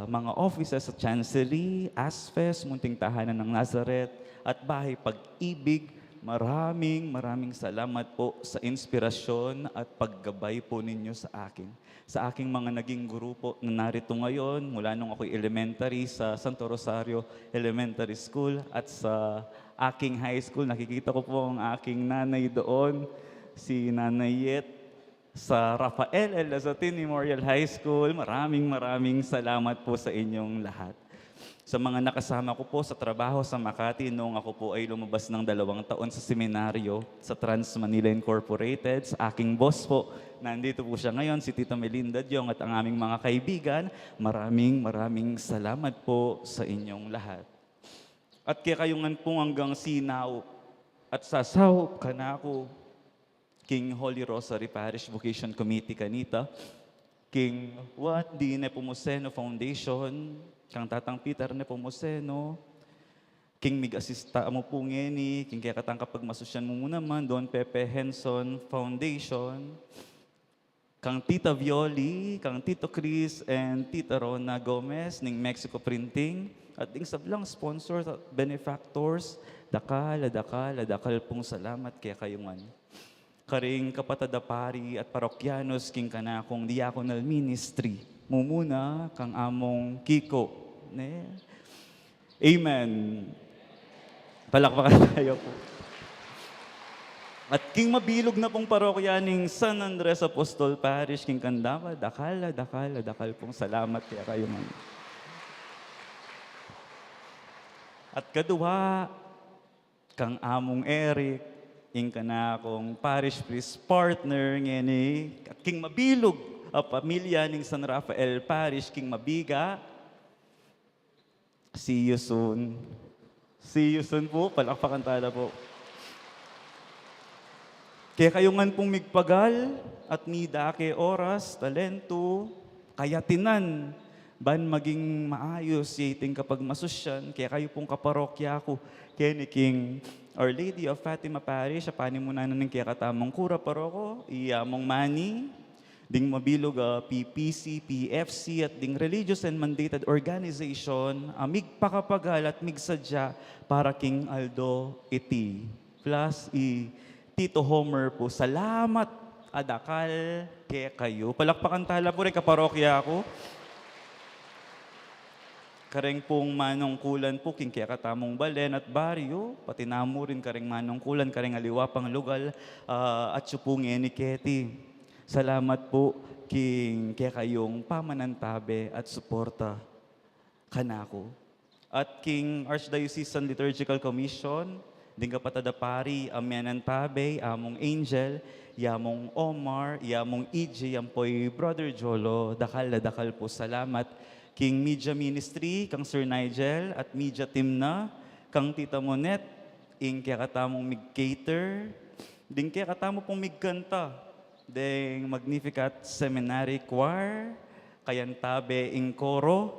mga offices sa Chancery, ASFES, Munting Tahanan ng Nazareth, at Bahay Pag-ibig. Maraming, maraming salamat pu sa inspirasyon at paggabay pu ninyo sa akin. Sa aking mga naging guru pu na narito ngayon, mula nung ako'y elementary sa Santo Rosario Elementary School at sa aking high school, nakikita ku pu ang aking nanay doon, si Nanay Yet, sa Rafael L. Lazatin Memorial High School. Maraming, maraming salamat pu sa inyong lahat. Sa mga nakasama ku pu sa trabaho sa Makati nung ako pu ay lumabas ng dalawang taon sa seminaryo sa Trans Manila Incorporated, sa aking boss pu, nandito pu siya ngayon, si Tita Melinda Diong, at ang aming mga kaibigan, maraming, maraming salamat pu sa inyong lahat. At kekayu ngan pung anggang sinaup at sasaup kanaku king Holy Rosary Parish Vocation Committee kanita, king Juan D. Nepomuceno Foundation, kang Tatang Peter Nepomuceno, king mig-asista mu pu ngeni, king kekatang kapagmasusyan mu mu naman, Don Pepe Henson Foundation, kang Tita Violi, kang Tito Chris, and Tita Rona Gomez ning Mexico Printing, at ding sablang sponsors at benefactors, dakal a dakal a dakal pung salamat kekayu ngan. Karing kapatad a pari at parokyanos king kanakung diaconal ministry, mumuna kang Among Kiko, ne? Amen. Palakpakan tayo pu. At king mabilug na pung parokya ning San Andres Apostol Parish king Candaba, dakal a dakal a dakal pung salamat kekayu ngan. At kadua, kang Among Eric, ing kanakung parish priest partner ngeni, at king mabilug a pamilya ning San Rafael Parish king Mabiga. See you soon. See you soon pu. Palakpakan tala pu. Kekayu ngan pung migpagal at midake oras, talentu, kayatinan, ban maging maayus ya iting kapagmasusyan, kekayu pung kaparokya ku, keni king Our Lady of Fatima Parish, a panimunan na ning kekatamung kura paroko, i Among Manny, ding mabilug a P P C, P F C, at ding religious and mandated organization a migpakapagal at migsadya para king aldo iti. Plus, i Tito Homer pu, salamat a dakal kekayu. Palakpakan tala pu ring kaparokya ku. Kareng pung manungkulan pu king kekatamung balen at baryu, pati na mu rin kareng manungkulan kareng aliwa pang lugal, ah, atyu pu ngeni keti. Salamat pu king kekayung pamanantabe at suporta kanaku. At king Archdiocesan Liturgical Commission, Ding kapatad a pari a menantabe, i Among Angel, i Among Omar, i Among E J, ampo i Brother Jolo, dakal a dakal pu salamat. King media ministry, kang Sir Nigel at media team na, kang Tita Monet, ing kekatamung mig-cater, ding kekatamu pung migkanta, deng Magnificat Seminary Choir, kayantabe ing koro,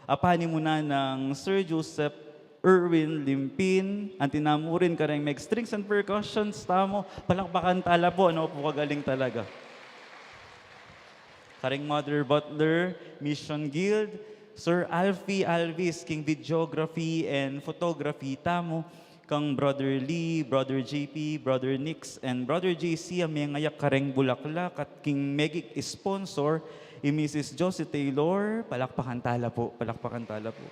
a panimunan nang Sir Joseph Erwin Limpin, anti na mu rin kareng meg-strings and percussions tamu, palakpakan tala pu, ano pu kagaling talaga. Kareng Mother Butler, Mission Guild, Sir Alfie Alvis, king videography and photography tamu, kang Brother Lee, Brother J P, Brother Nix, and Brother J C, a mengayak kareng bulaklak, at king megi sponsor, i Missus Josie Taylor, palakpakan tala pu, palakpakan tala pu.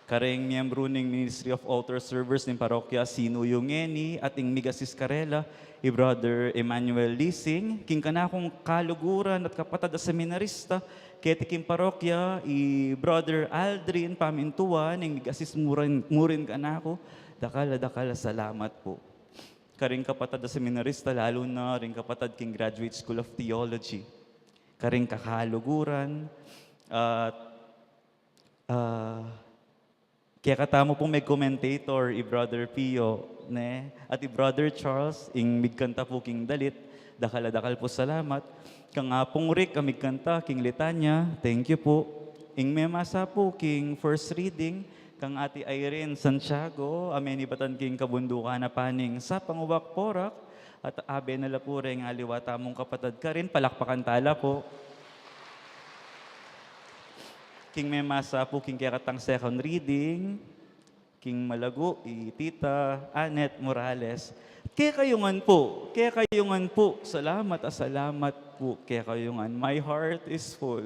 Kareng miyembru ning Ministry of Altar Servers ning parokya, sinuyu ngeni, at ing mig-assist karela, i Brother Emmanuel Lising, king kanakung kaluguran at kapatad a seminarista, keti king parokya, i Brother Aldrin Pamintuan, ing mig-assist murin, murin kanaku, dakal a dakal a salamat pu. Karing kapatad a seminarista, lalu na ring kapatad king Graduate School of Theology. Karing kakaluguran, at, ah, kekatamu pung meg-commentator, i Brother Pio, ne? At i Brother Charles, ing migkanta pu king dalit, dakal a dakal pu salamat. Kang Apung Rick, a migkanta king litanya, thank you pu. Ing memasa pu king first reading, kang Ate Irene Santiago, a menibatan king kabundukan a paning Sapang Uwak Porac, at abe na la pu reng aliwa tamung kapatad karin, palakpakan tala pu. King memasa pu king kekatang second reading, king malagu, i Tita Annette Morales. Kekayu ngan pu, kekayu ngan pu, salamat a salamat pu, kekayu ngan. My heart is full.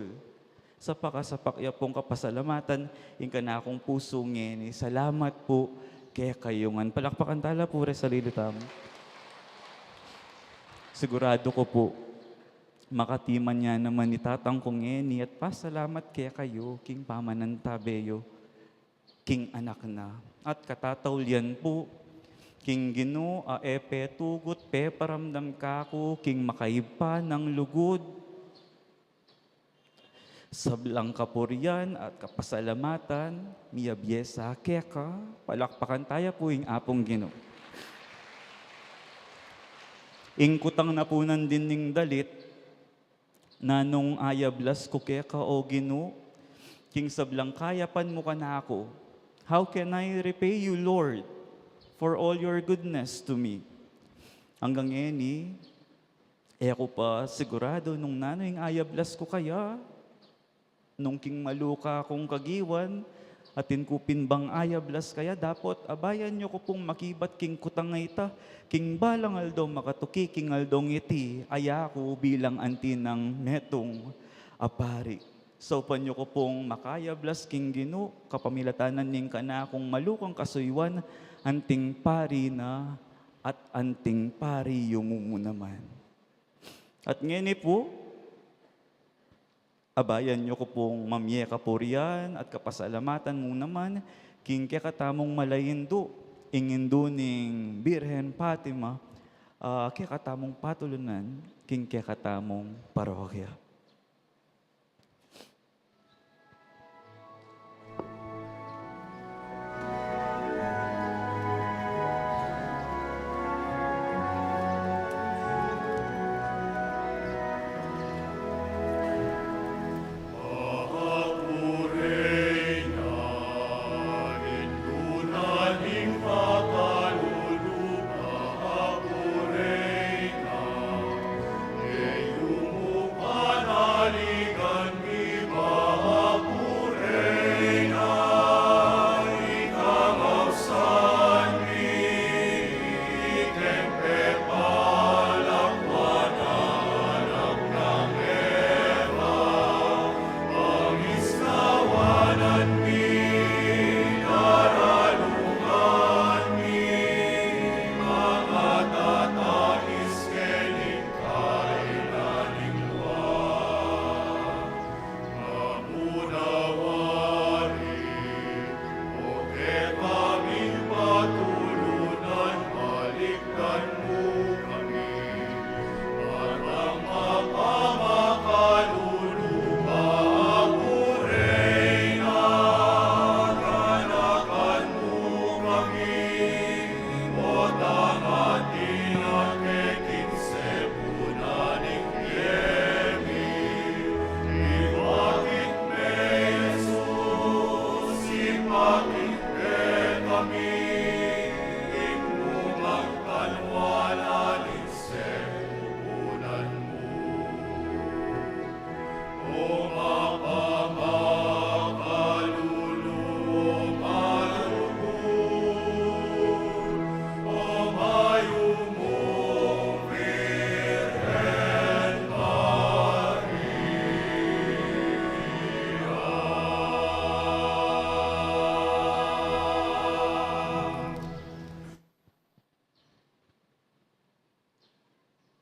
Sapak a sapak ya pung kapasalamatan, ing kanakung pusu ngeni. Salamat pu, kekayu ngan. Palakpakan tala pu reng sarili tamu. Siguradu ku pu, makatiman ya naman i tatang ku ngeni at pasalamat kekayu, king pamanantabe yu king anak na. At katataulian pu, king Ginu a e petugut peparamdam kaku king makaibpa nang lugud. Sablang kapurian at kapasalamatan, miyabie sa keka, palakpakan taya pu ing Apung Ginu. Ing kutang na pu nandin ning dalit, nanung ayablas ku keka, O Ginu, king sablang kayapan mu kanaku? How can I repay you, Lord, for all your goodness to me? Anggang ngeni, e ku pa siguradu nung nanu ing ayablas ku kaya, nung king malu kakung kagiwan, atin ku pin bang ayablas kaya? Dapot abayan yu ku pung makibat king kutang a ita, king balang aldo makatuki king aldong iti, a yaku bilang anti nang metung a pari. Saupan yu ku pung makayablas king Ginu, kapamilatan ning kanakung malu kang kasuyuan, anting pari na at anting pari yu mu naman. At ngeni pu, abayan yu ku pung mamie kapurian at kapasalamatan mu naman king kekatamung malaindu, ing indu ning Birhen Fatima, a kekatamung patulunan king kekatamung parokya.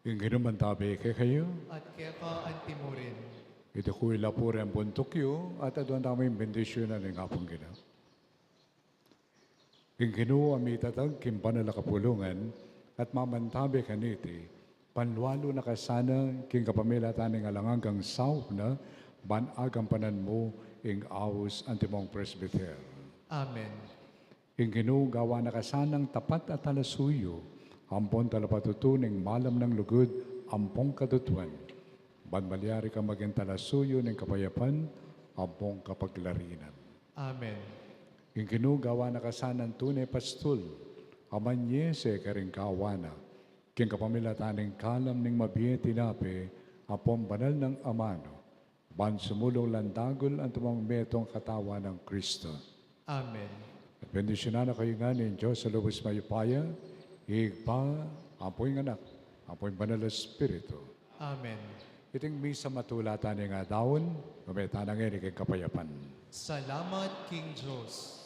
Ing Ginu mantabi kekayu. At keka antimurin. Iti ku ila puri ampon tukyu, at aduan tamu ing bendisyunan ning Apung Ginu. Ing Ginu a mitatag king banal a kapulungan, at mamantabi kaniti, panlualu na ka sana king kapamilatan ning alang anggang saup na, ban agampanan mu ing aus antimong presbiter. Amen. Ing Ginu gawa na ka sanang tapat a talasuyu, ampon talapatutu ning malam nang lugud, ampon katutuan. Ban malyari ka maging talasuyu ning kapayapan, ampon kapaglarinan. Amen. Ing Ginu gawa na ka sanang tune pastul, a manyese karing kawanan, king kapamilatan ning kalam ning mabie tinape, ampon banal nang amanu, ban sumulung lang dagul antimong metung katawan nang Kristo. Amen. At bendisyunan na kayu ngan ning Dios a lubus mayupaya, Ibpa, ampo ing Anak, ampo ing Banal a Espiritu. Amen. Iting misa matula tana ing adwan, ume tana ngeni king kapayapan. Salamat king Dios.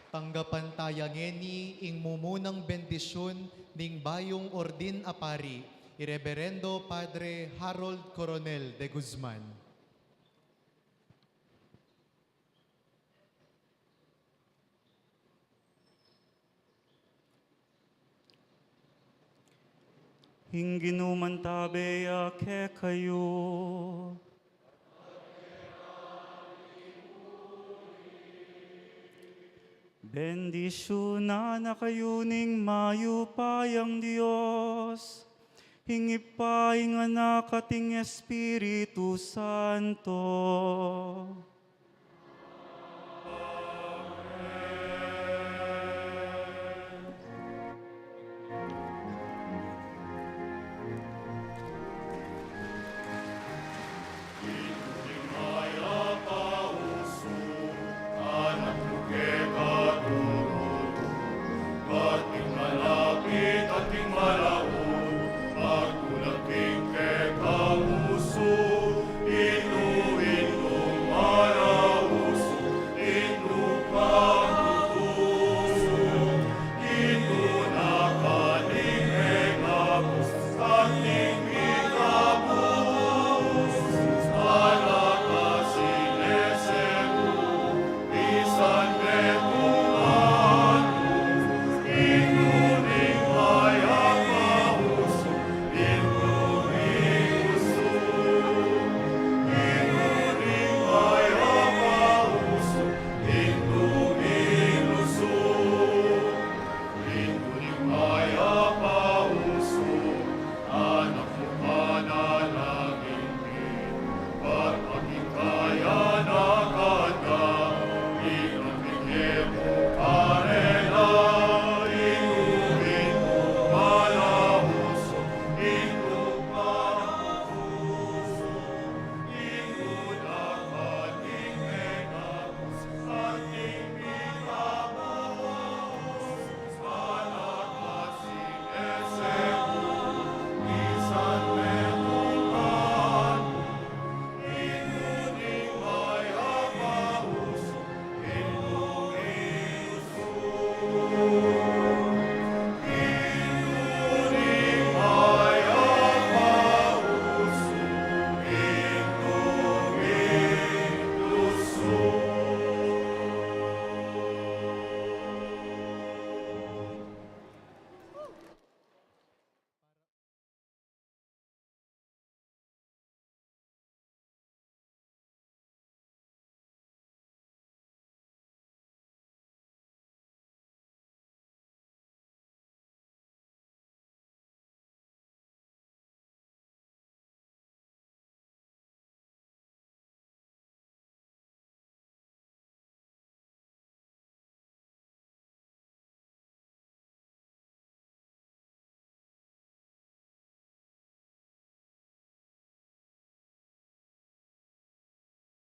Tanggapan taya ngeni ing mumunang bendisyun ning bayung ordin a pari, i Reberendo Padre Harold Coronel de Guzman. Ing Ginu mantabi ya kekayu. Bendisyunan na kayu ning mayupayang Dios, ing Ibpa, ing Anak, at ing Espiritu Santo.